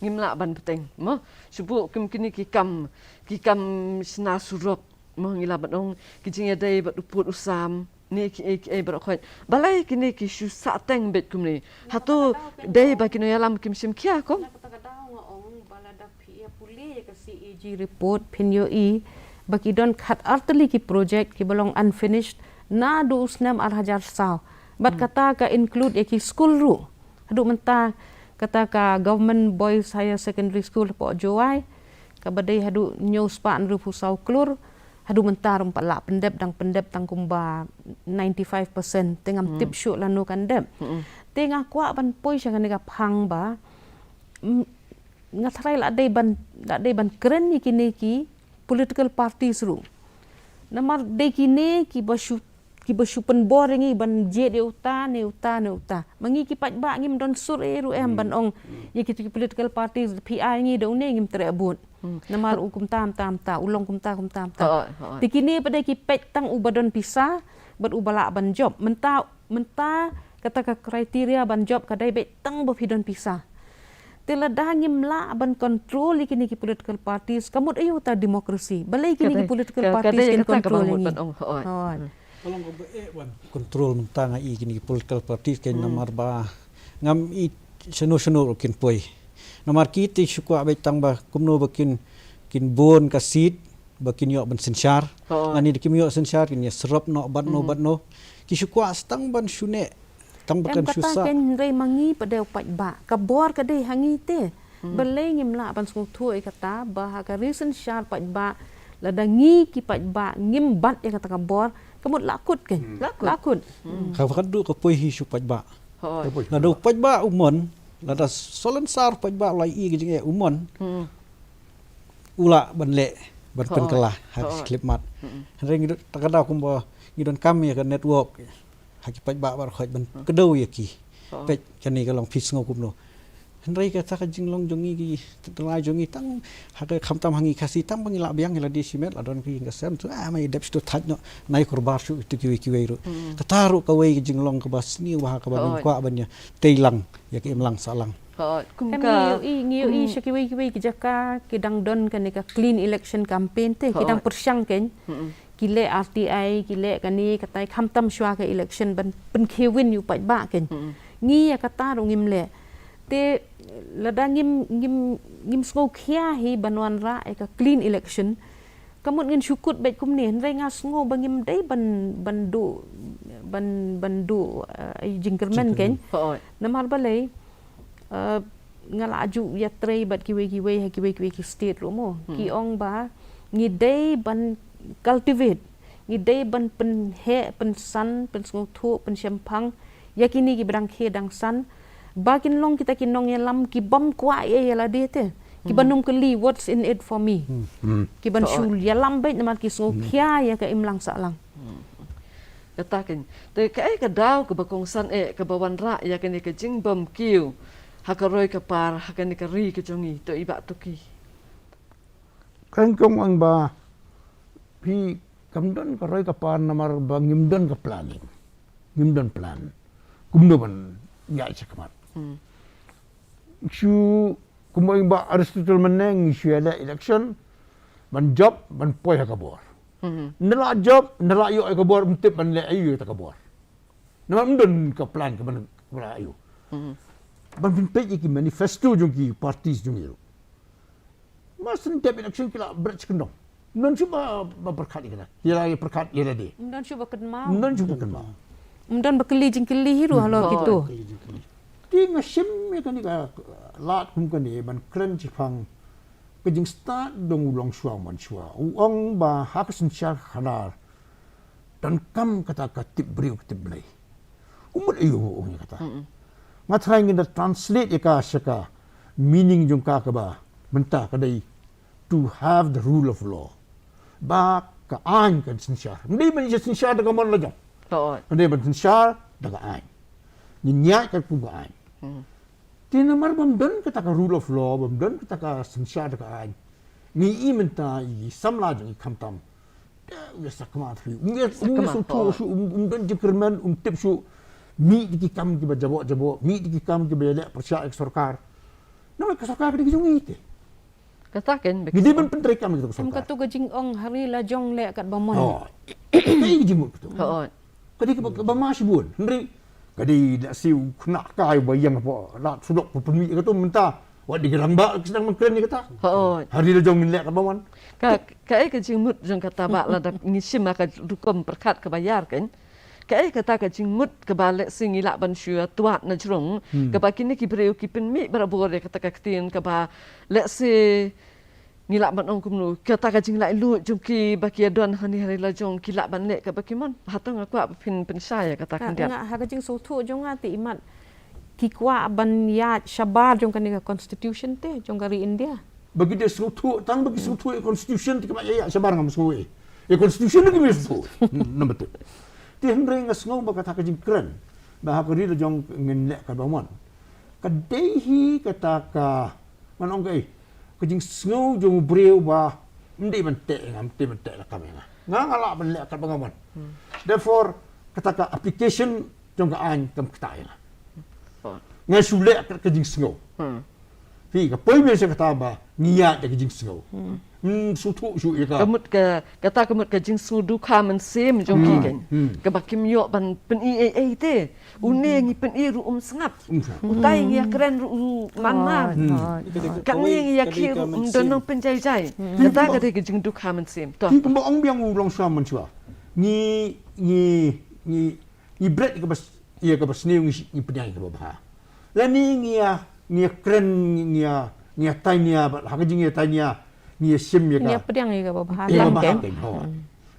Ngim lah ban bteng mo, shu buh kum kine ki kam, ki kam shna surok mo, ngi lah ban ong ki jingïadei bad u pud u sam ne kiei kiei baroh khoit. Balei kine ki shu sahteng beit kumne? Hato dei ba ki nongïalam kim shim khia kum? Na kata ka daw nga ong ba lada phi ïa pule ïa ka C A G report phin ïohi ba ki don khat artylli ki project kiba long unfinished naduh u snem ar hajar saw. Bad kata ka include ïa ki skul ruh. Haduh mynta kata ka Government Boys Higher Secondary School hapoh Jowai, kaba dei haduh hynñiew spah hynriewphew saw klur, haduh mynta ruh ym pat lah pyndep, dang pyndep tang kumba ninety-five percent, te ngam tip shuh lano kan dep. Te nga kwah ban poi sha kane ka phang ba, mm, nga tharai la dei ban, la dei ban kren ïa kine ki political parties ruh. Namar dei kine kiba shu, kiba shu pynbor ïa ngi ban jied ïa uta ne uta ne uta. Ma ngi ki paidbah ngim don sur ei ruh em ban ong ïa kito ki political parties phi ai ngi da une ngim treh bud. Namar u kumta kumta kumta, u long kumta kumta kumta. Hooid, hooid. Te kine pat dei ki peit tang uba don pisa bad uba lah ban jop. Mynta, mynta kata ka criteria ban jop ka dei beit tang ba phi don pisa. Te lada ngim lah ban control ïa kine ki political parties, ka mut aïu ta democracy? Balei kine ki political parties kin control ïa ngi? Hooid. Ka long kaba eh ban control mynta nga i kine ki political parties keiñ namar ba ngam i shano shano ruh kin poi. Namar ki te shu kwah beit tang ba kumno ba kin, kin bun ka seat ba kin ïoh ban synshar. Ngan i da kim ïoh synshar kin ïa srop noh bad no bad no. Ki shu kwah sa tang ban shu neh. Tang ba kan shu sah. Em kata keiñ, hynrei ma ngi pat dei u paidbah. Ka bor ka dei ha ngi te. Balei ngim lah ban sngewthuh ïa kata ba ha ka ri synshar paidbah, lada ngi ki paidbah ngim bat ïa kata ka bor, ka mut la kut keiñ. La kut. La kut. Kaba khatduh ka poi hi sha u paidbah. Hooid. Lada u paidbah u mon, lada salonsar u paidbah u la ïohi ka jingeh u mon, u lah ban leh ban pynkylla ha ka khyllipmat. Hynrei ngi don, ta ka daw kumba ngi donkam ïa ka network ha ki paidbah baroh khoit ban kdew ïa ki. Peit kane ka long phi sngew kumno. Hynrei kata ka jinglong jong ngi ki, te lai jong ngi tang ha ka, khamtam ha ngi Khasi, tang ba ngi lah biang ïa lade shimet, la don ki ïing ka sem tu, ah, ma i dep shu thait noh, nai kurbar shuh ïa kitu kiwei kiwei ruh. Kata ruh kawei ka jinglong kaba sniew bha kaba ngim kwah ban ïa tei lang ïa ka imlang sahlang. Hooid. Kum ka, ngi ïohi, ngi ïohi sha kiwei kiwei ki jaka ki dang don kane ka clean election campaign te, ki dang pyrshang keiñ. Ki leh R T I, ki leh kane katai, khamtam shuwa ka election ban pynkhie win ïa u paidbah keiñ. Ngi ïa kata ruh ngim leh. Te lada ngim, ngim, ngim sngewkhia hi ban wanrah ïa ka clean election, ka mut ngin shu kut beit kumne, hynrei nga sngew ba ngim dei ban, ban duh, ban, ban duh, eh, jingkyrmen keiñ. Hooid. Namar balei, eh, nga la ju ïatrei bad kiwei kiwei ha kiwei kiwei ki state ruh mo. Ki ong ba ngi dei ban cultivate, ngi dei ban pynheh, pynsan, pynsngewthuh, pynshemphang ïa kine kiba dang khie dang san, ba kin long kita ki nongïalam kibym kwah ïa ïa lade te. Kiba nym kylli what's in it for me. Kiban shu ïalam beit namar ki sngewkhia ïa ka imlang sahlang. Kata keiñ. Te kaei ka daw kaba kongsan eh kaba wanrah ïa kane ka jingbymkiew ha ka roi ka par ha kane ka ri ka jong ngi, to i Bah Tuki? Kan kong ang ba phi kam don ka roi ka par namar ba ngim don ka planning. Ngim don plan kumno ban ïaid shakhmat. Shu kumba ong Bah Aristotle mynne, ngi shu ïaleh election ban jop, ban poi ha ka bor. Nda la jop, nda la ïoh ïa ka bor, ym tip ban leh aïu ïa ka bor. Namar ym don ka plan ka ban, ka ban aïu. Ban pynpeit ïa ki manifesto jong ki parties jong ngi ruh. Mar shu dep election ki la bret shi kyndong. Ym don shuh ba, ba pyrkhat ïa kata. Ki la ïa pyrkhat ïa lade. Ym don shuh ba kynmaw. Ym don shuh ba kynmaw. Ym don ba kylli jingkylli hi ruh halor kito. Te nga shim ïa kane ka lad kum kane ban kren shaphang ka jingstad jong u longshuwa manshuwa. U ong ba ha ka synshar khadar donkam kata ka tip briew ka tip Blei. U mut aïu u ong ïa kata? Nga try ngin da translate ïa ka sha ka meaning jong ka kaba mynta ka dei to have the rule of law. Ba ka aiñ kan synshar. Ym dei ban ïa synshar da ka mon la jong. Hooid. Ka dei ban synshar da ka aiñ. Ngin ïaid katkum ka aiñ. Hmm. Te namar bym don kata ka rule of law, bym don kata ka synshar da ka aiñ. Ngi i mynta i samla jong i khamtam. Te u ïa sakma thui. Um ïa, um ïa Sakma, sngewthuh hooid. Shuh, um, um don jingkyrmen, um tip shuh. Mih da ki kam kiba jaboh jaboh, mih da ki kam kiba ïaleh pyrshah ïa ka sorkar. Namar ka sorkar ka dei ka jong ngi te. Kata kan, ngi dei ban pyntreikam ïa ka sorkar. Em, kato ka jingong ha ri la jong leh katba mon. Oh. Ka dei ka jingmut kato. Hooid. Ka dei kaba, kaba ma shibun. Hynrei ka dei da siew khynnah kai ba ïeng hapoh lad surok ba pynmih kato mynta. Wat dei ka rangbah ka sdang ban kren ïa kata. Hooid. Ha ri la jong ngin leh katba mon. Ka, kaei ka jingmut jong kata ba lada ngi shim ha ka rukom pyrkhat kaba ïar kan. Kaei kata ka jingmut kaba lehse ngi lah ban shu ïa tuat na jrong. Hmm. Kaba kine ki briew ki pynmih barabor ïa kata ka ktien kaba lehse ngi lah ban ong kumno, kata ka jinglaitluid jong ki ba ki ïa don hangne ha ri la jong ki lah ban leh kaba ki mon. Hato nga kwah ba phin pynshai ïa kata khyndiat. Nga ha ka jingsngewthuh jong nga te imat ki kwah ban ïaid shabar jong kane ka constitution te jong ka ri India. Ba ki dei sngewthuh, tang ba ki sngewthuh ïa constitution te ki mat ïaid shabar ngam sngew ïa. Ïa constitution te ki mat sngewthuh. Hmm, namar tu. Te hynrei nga sngew ba kata ka jingkren ba ha ka ri la jong ngin leh katba mon. Ka dei hi kata ka Ngan ong kaei, ka jingsngew jong u briew ba ym dei ban teh ïa nga, ym dei ban teh lakam ïa nga. Nga nga lah ban leh katba nga mon. Hmm. Therefore kata ka application jong ka aiñ kam ktah ïa nga. Oh. Nga shu leh kat ka jingsngew. Hmm. Phi ka poi biang sha kata ba ngi ïaid da ka jingsngew. Hmm. Hmm, sngewthuh shuh ïa ka. Ka mut ka, kata ka mut ka jingsngew dukha mynsiem jong ki Hmm. kan. Hmm. Kaba kim ïoh ban pyni ei ei te. Une ngi pyni ruh um sngap. Um sngap. Utai ngi ïa kren ruh um man man. Hmm. Hooid, hooid. Kane ngi ïa khie ruh um don nongpynjai jai. Hmm. Kata ka dei ka jingdukha mynsiem. To. Ki kumba ong biang u Longshuwa mynshuwa. Ngi, ngi, ngi, ngi bret ïa kaba s-, ïa kaba sniew ngi, ngi pdiang ïa kaba bha. Lane ngi ïa, ngi ïa kren, ngi ïa, ngi ïa tania, bad ha ka jingïatania, ngi ïa shim ïa ka. Ngi ïa pdiang ïa kaba bha. Ïa kaba bha kan. Hooid.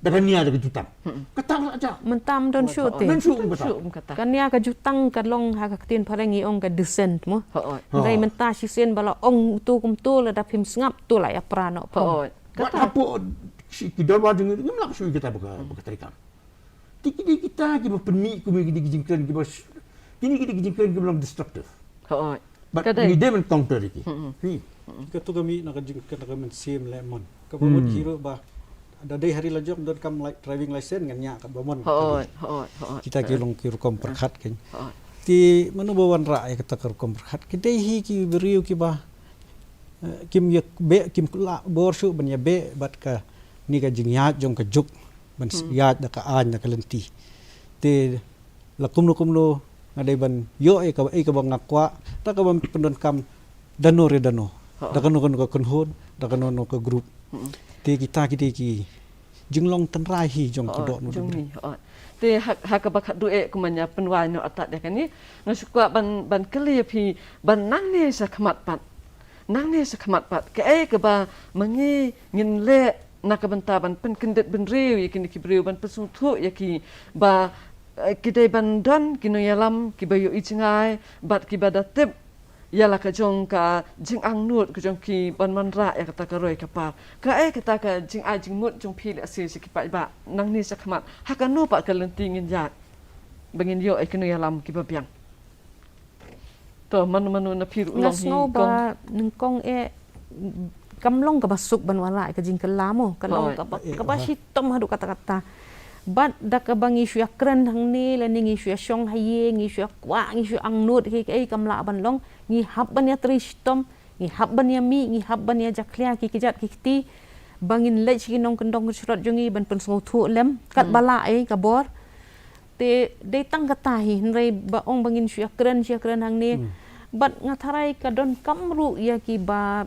Da ka nia da ka jutang. Hmm. Kata la ja. Mynta ym don shuh te. Ym don shuh kum kata. Ka nia ka jutang ka long ha ka ktien phareng ngi ong ka dissent mo. Hooid. Hynrei mynta shisien ba la ong uto kumto lada phim sngap to la ïa pra noh pom. Hooid. Wat hapoh shi ki dorbar jong ngi ngim lah shuh ïa kata ba ka, ba ka treikam. Te ki dei kita kiba pynmih kum ïa ki dei ki jingkren kiba sh-, kine ki dei ki jingkren kiba long destructive. Hooid. But ka dei. Ngi dei ban counter ïa ki. Hmm. Phi. Kato ka mih na ka jingkren na ka mynsiem leh mon. Kaba mut Hmm. hi ruh ba da dei ha ri la jong donkam li-, driving license ngan ñiah katba mon. Hooid, hooid, hooid. Kita ki long ki rukom pyrkhat kan. Hooid. Te mano ba wanrah ïa kata ka rukom pyrkhat. Ki dei hi ki briew kiba, eh, kim ïa beh, kim lah bor shuh ban ïa beh bad kane ka jingïaid jong ka juk ban s-, Hmm. ïaid da ka aiñ da ka lynti. Te la kumno kumno nga dei ban ïoh ïa kaba, ïa kaba nga kwah, da kaba pyndonkam da no re da no. Ha. Da kano kano ka kynhun, da kano kano ka group. Hmm. Te kita ki dei ki jinglong tynrai hi jong ka dohnud jong ngi. Ha. Te ha, ha kaba khatduh eh kumba nga pynwai noh artat ïa kane, nga shu kwah ban, ban kylli ïa phi ban nangne sha khmat pat. Nangne sha khmat pat. Kaei kaba ma ngi ngin leh na ka bynta ban pynkyndit bynriew ïa kine ki briew, ban pynsngewthuh ïa ki ba, eh, ki dei ban don ki nongïalam kiba ïohi jngai bad kiba da tip ïa la ka jong ka jingangnud ka jong ki ban wanrah ïa kata ka roi ka par. Kaei kata ka jingai jingmut jong phi lehse sha ki paidbah nangne sha khmat, ha kano pat ka lynti ngin ïaid ba ngin ïoh ïa ki nongïalam kiba biang. To, mano mano na phi ruh. Nga sngew ba nyngkong eh kam long kaba suk ban wanrah ka jingkylla mo, ka long kaba, kaba shitom haduh katta katta. Bad da kaba ngi shu ïa kren hangne lane ngi shu ïa shong ha ïing, ngi shu ïa kwah, ngi shu ïa angnud, kaei kaei kam lah ban long, ngi hap ban ïa trei shitom, ngi hap ban ïa mih, ngi hap ban ïa jakhlia ki kjat ki kti ba ngin leit sha ki nongkyndong kynshrat jong ngi ban pynsngewthuh lem katba lah eh ka bor. Te dei tang kata hi, hynrei ba ong ba ngin shu ïa kren, shu ïa kren hangne. Hmm. Bad nga tharai ka donkam ruh ïa kiba,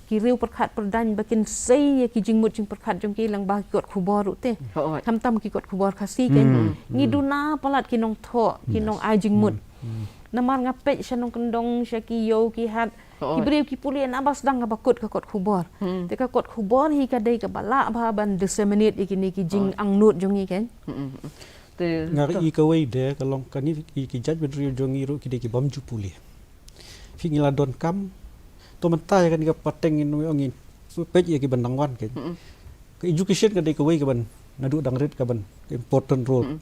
ki riew pyrkhat pyrdaiñ ba kin sei ïa ki jingmut jingpyrkhat jong ki lyngba ki kot khubor ruh te. Hooid. Khamtam ki kot khubor Khasi kan. Hmm. Ngi duna palat ki nongthoh, ki nongai jingmut. Hmm. Namar nga peit sha nongkyndong, sha ki ïew ki hat, ki briew ki pule na ba sdang kaba kut ka kot khubor. Hmm. Te ka kot khubor hi ka dei kaba lah bha ban disseminate ïa kine ki jingangnud jong ngi kan. Hmm, hmm, hmm. Nga i kawei de ka long kane, ki jait bynriew jong ngi ruh ki dei ki bym ju pule. Phi ngi la donkam, to mynta ïa kane ka pateng ngin ong ngin peit ïa ki ban dang wan ka. Ka education ka dei kawei ka ban naduh dang rit ka ban important role.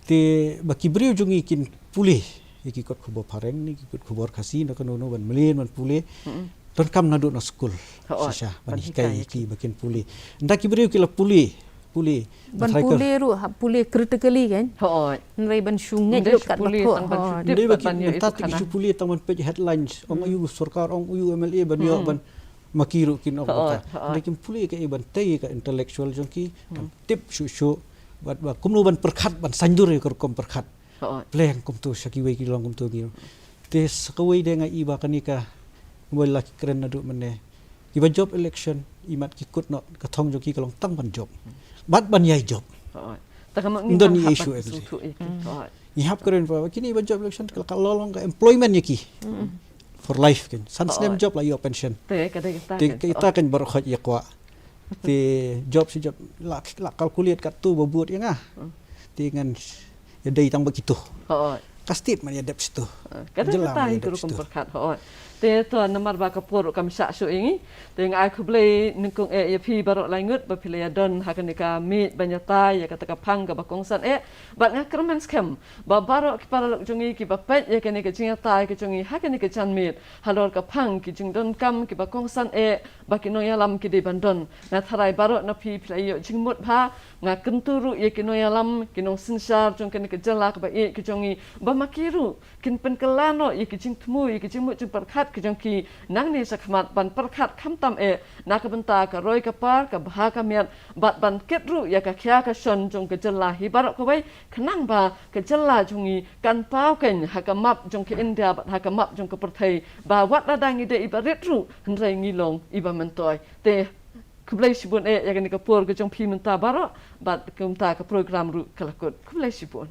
Te ba ki briew jong ngi kin pule ïa ki kot khubor phareng ne ki kot khubor Khasi ne kano kano ban mlien ban pule. Donkam naduh na skul. Shisha ban hikai ïa ki ba kin pule. Nda ki briew ki la pule, pule. Ban pule ruh, ha, pule critically kan. Hooid. Hynrei ban shu ngeit lut kat ba thoh. Hooid. Dei ba ki mynta te ki shu pule tang ban peit headlines. Ong aiu sorkar, ong aiu M L A ban ïoh ban, ma ki ruh kin ong. Hooid. Dei kin pule ka, i ban tei ka intellectual jong ki, tang tip shuh shuh. Bad ba kumno ban pyrkhat, ban saiñdur ïa ka rukom pyrkhat. Hooid. Pleng kumto sha kiwei ki long kumto ngi. Te sa kawei de nga i ba kane ka, wei la ki kren naduh mynne. Ki ba jop election, imat ki kut noh, ka thong jong ki ka long tang ban jop. Bad ban ïai jop. Hooid. Ta ka mak ngi don issue actually. Hooid. Ngi hap kren ba kine ba jop election ka la long ka employment ïa ki. For life kan. San snem jop la ïoh pension. Te ka dei kita kan. Te kita kan baroh khoit ïa kwah. Te jop shi jop la, la calculate katto ba bud ïa nga. Te ngan ïa dei tang ba kito. Hooid. Ka state man ïa dep shito. Ka dei jylla man ïa dep shito. Hooid. Te to namar ba ka por kam shah shuh ïa ngi. Te nga ai khublei nyngkong eh ïa phi baroh lai ngut ba phi la ïa don ha kane ka miet ban ïatai ïa kata ka phang kaba kongsan eh. Bad nga kyrmen skhem ba baroh ki paralok jong ngi kiba peit ïa kane ka jingïatai ka jong ngi ha kane ka janmiet halor ka phang ki jingdonkam kiba kongsan eh ba ki nongïalam ki dei ban don. Nga tharai baroh na phi phi la ïoh jingmut bha. Nga kyntu ruh ïa ki nongïalam, ki nongsynshar jong kane ka jylla kaba ïeit ka jong ngi ba ma ki ruh kin pynkylla noh ïa ki jingthmu, ïa ki jingmut jingpyrkhat ka jong ki nangne shakhmat ban pyrkhat khamtam eh na ka bynta ka roi ka par, ka bha ka miat, bad ban kit ruh ïa ka khia ka shon jong ka jylla hi baroh kawei, khnang ba ka jylla jong ngi kan paw kein ha ka map jong ka India bad ha ka map jong ka pyrthei, ba wat lada ngi dei iba rit ruh hynrei ngi long iba myntoi. Te khublei shibun eh ïa kane ka por ka jong phi mynta baroh, bad kumta ka program ruh ka la kut. Khublei shibun.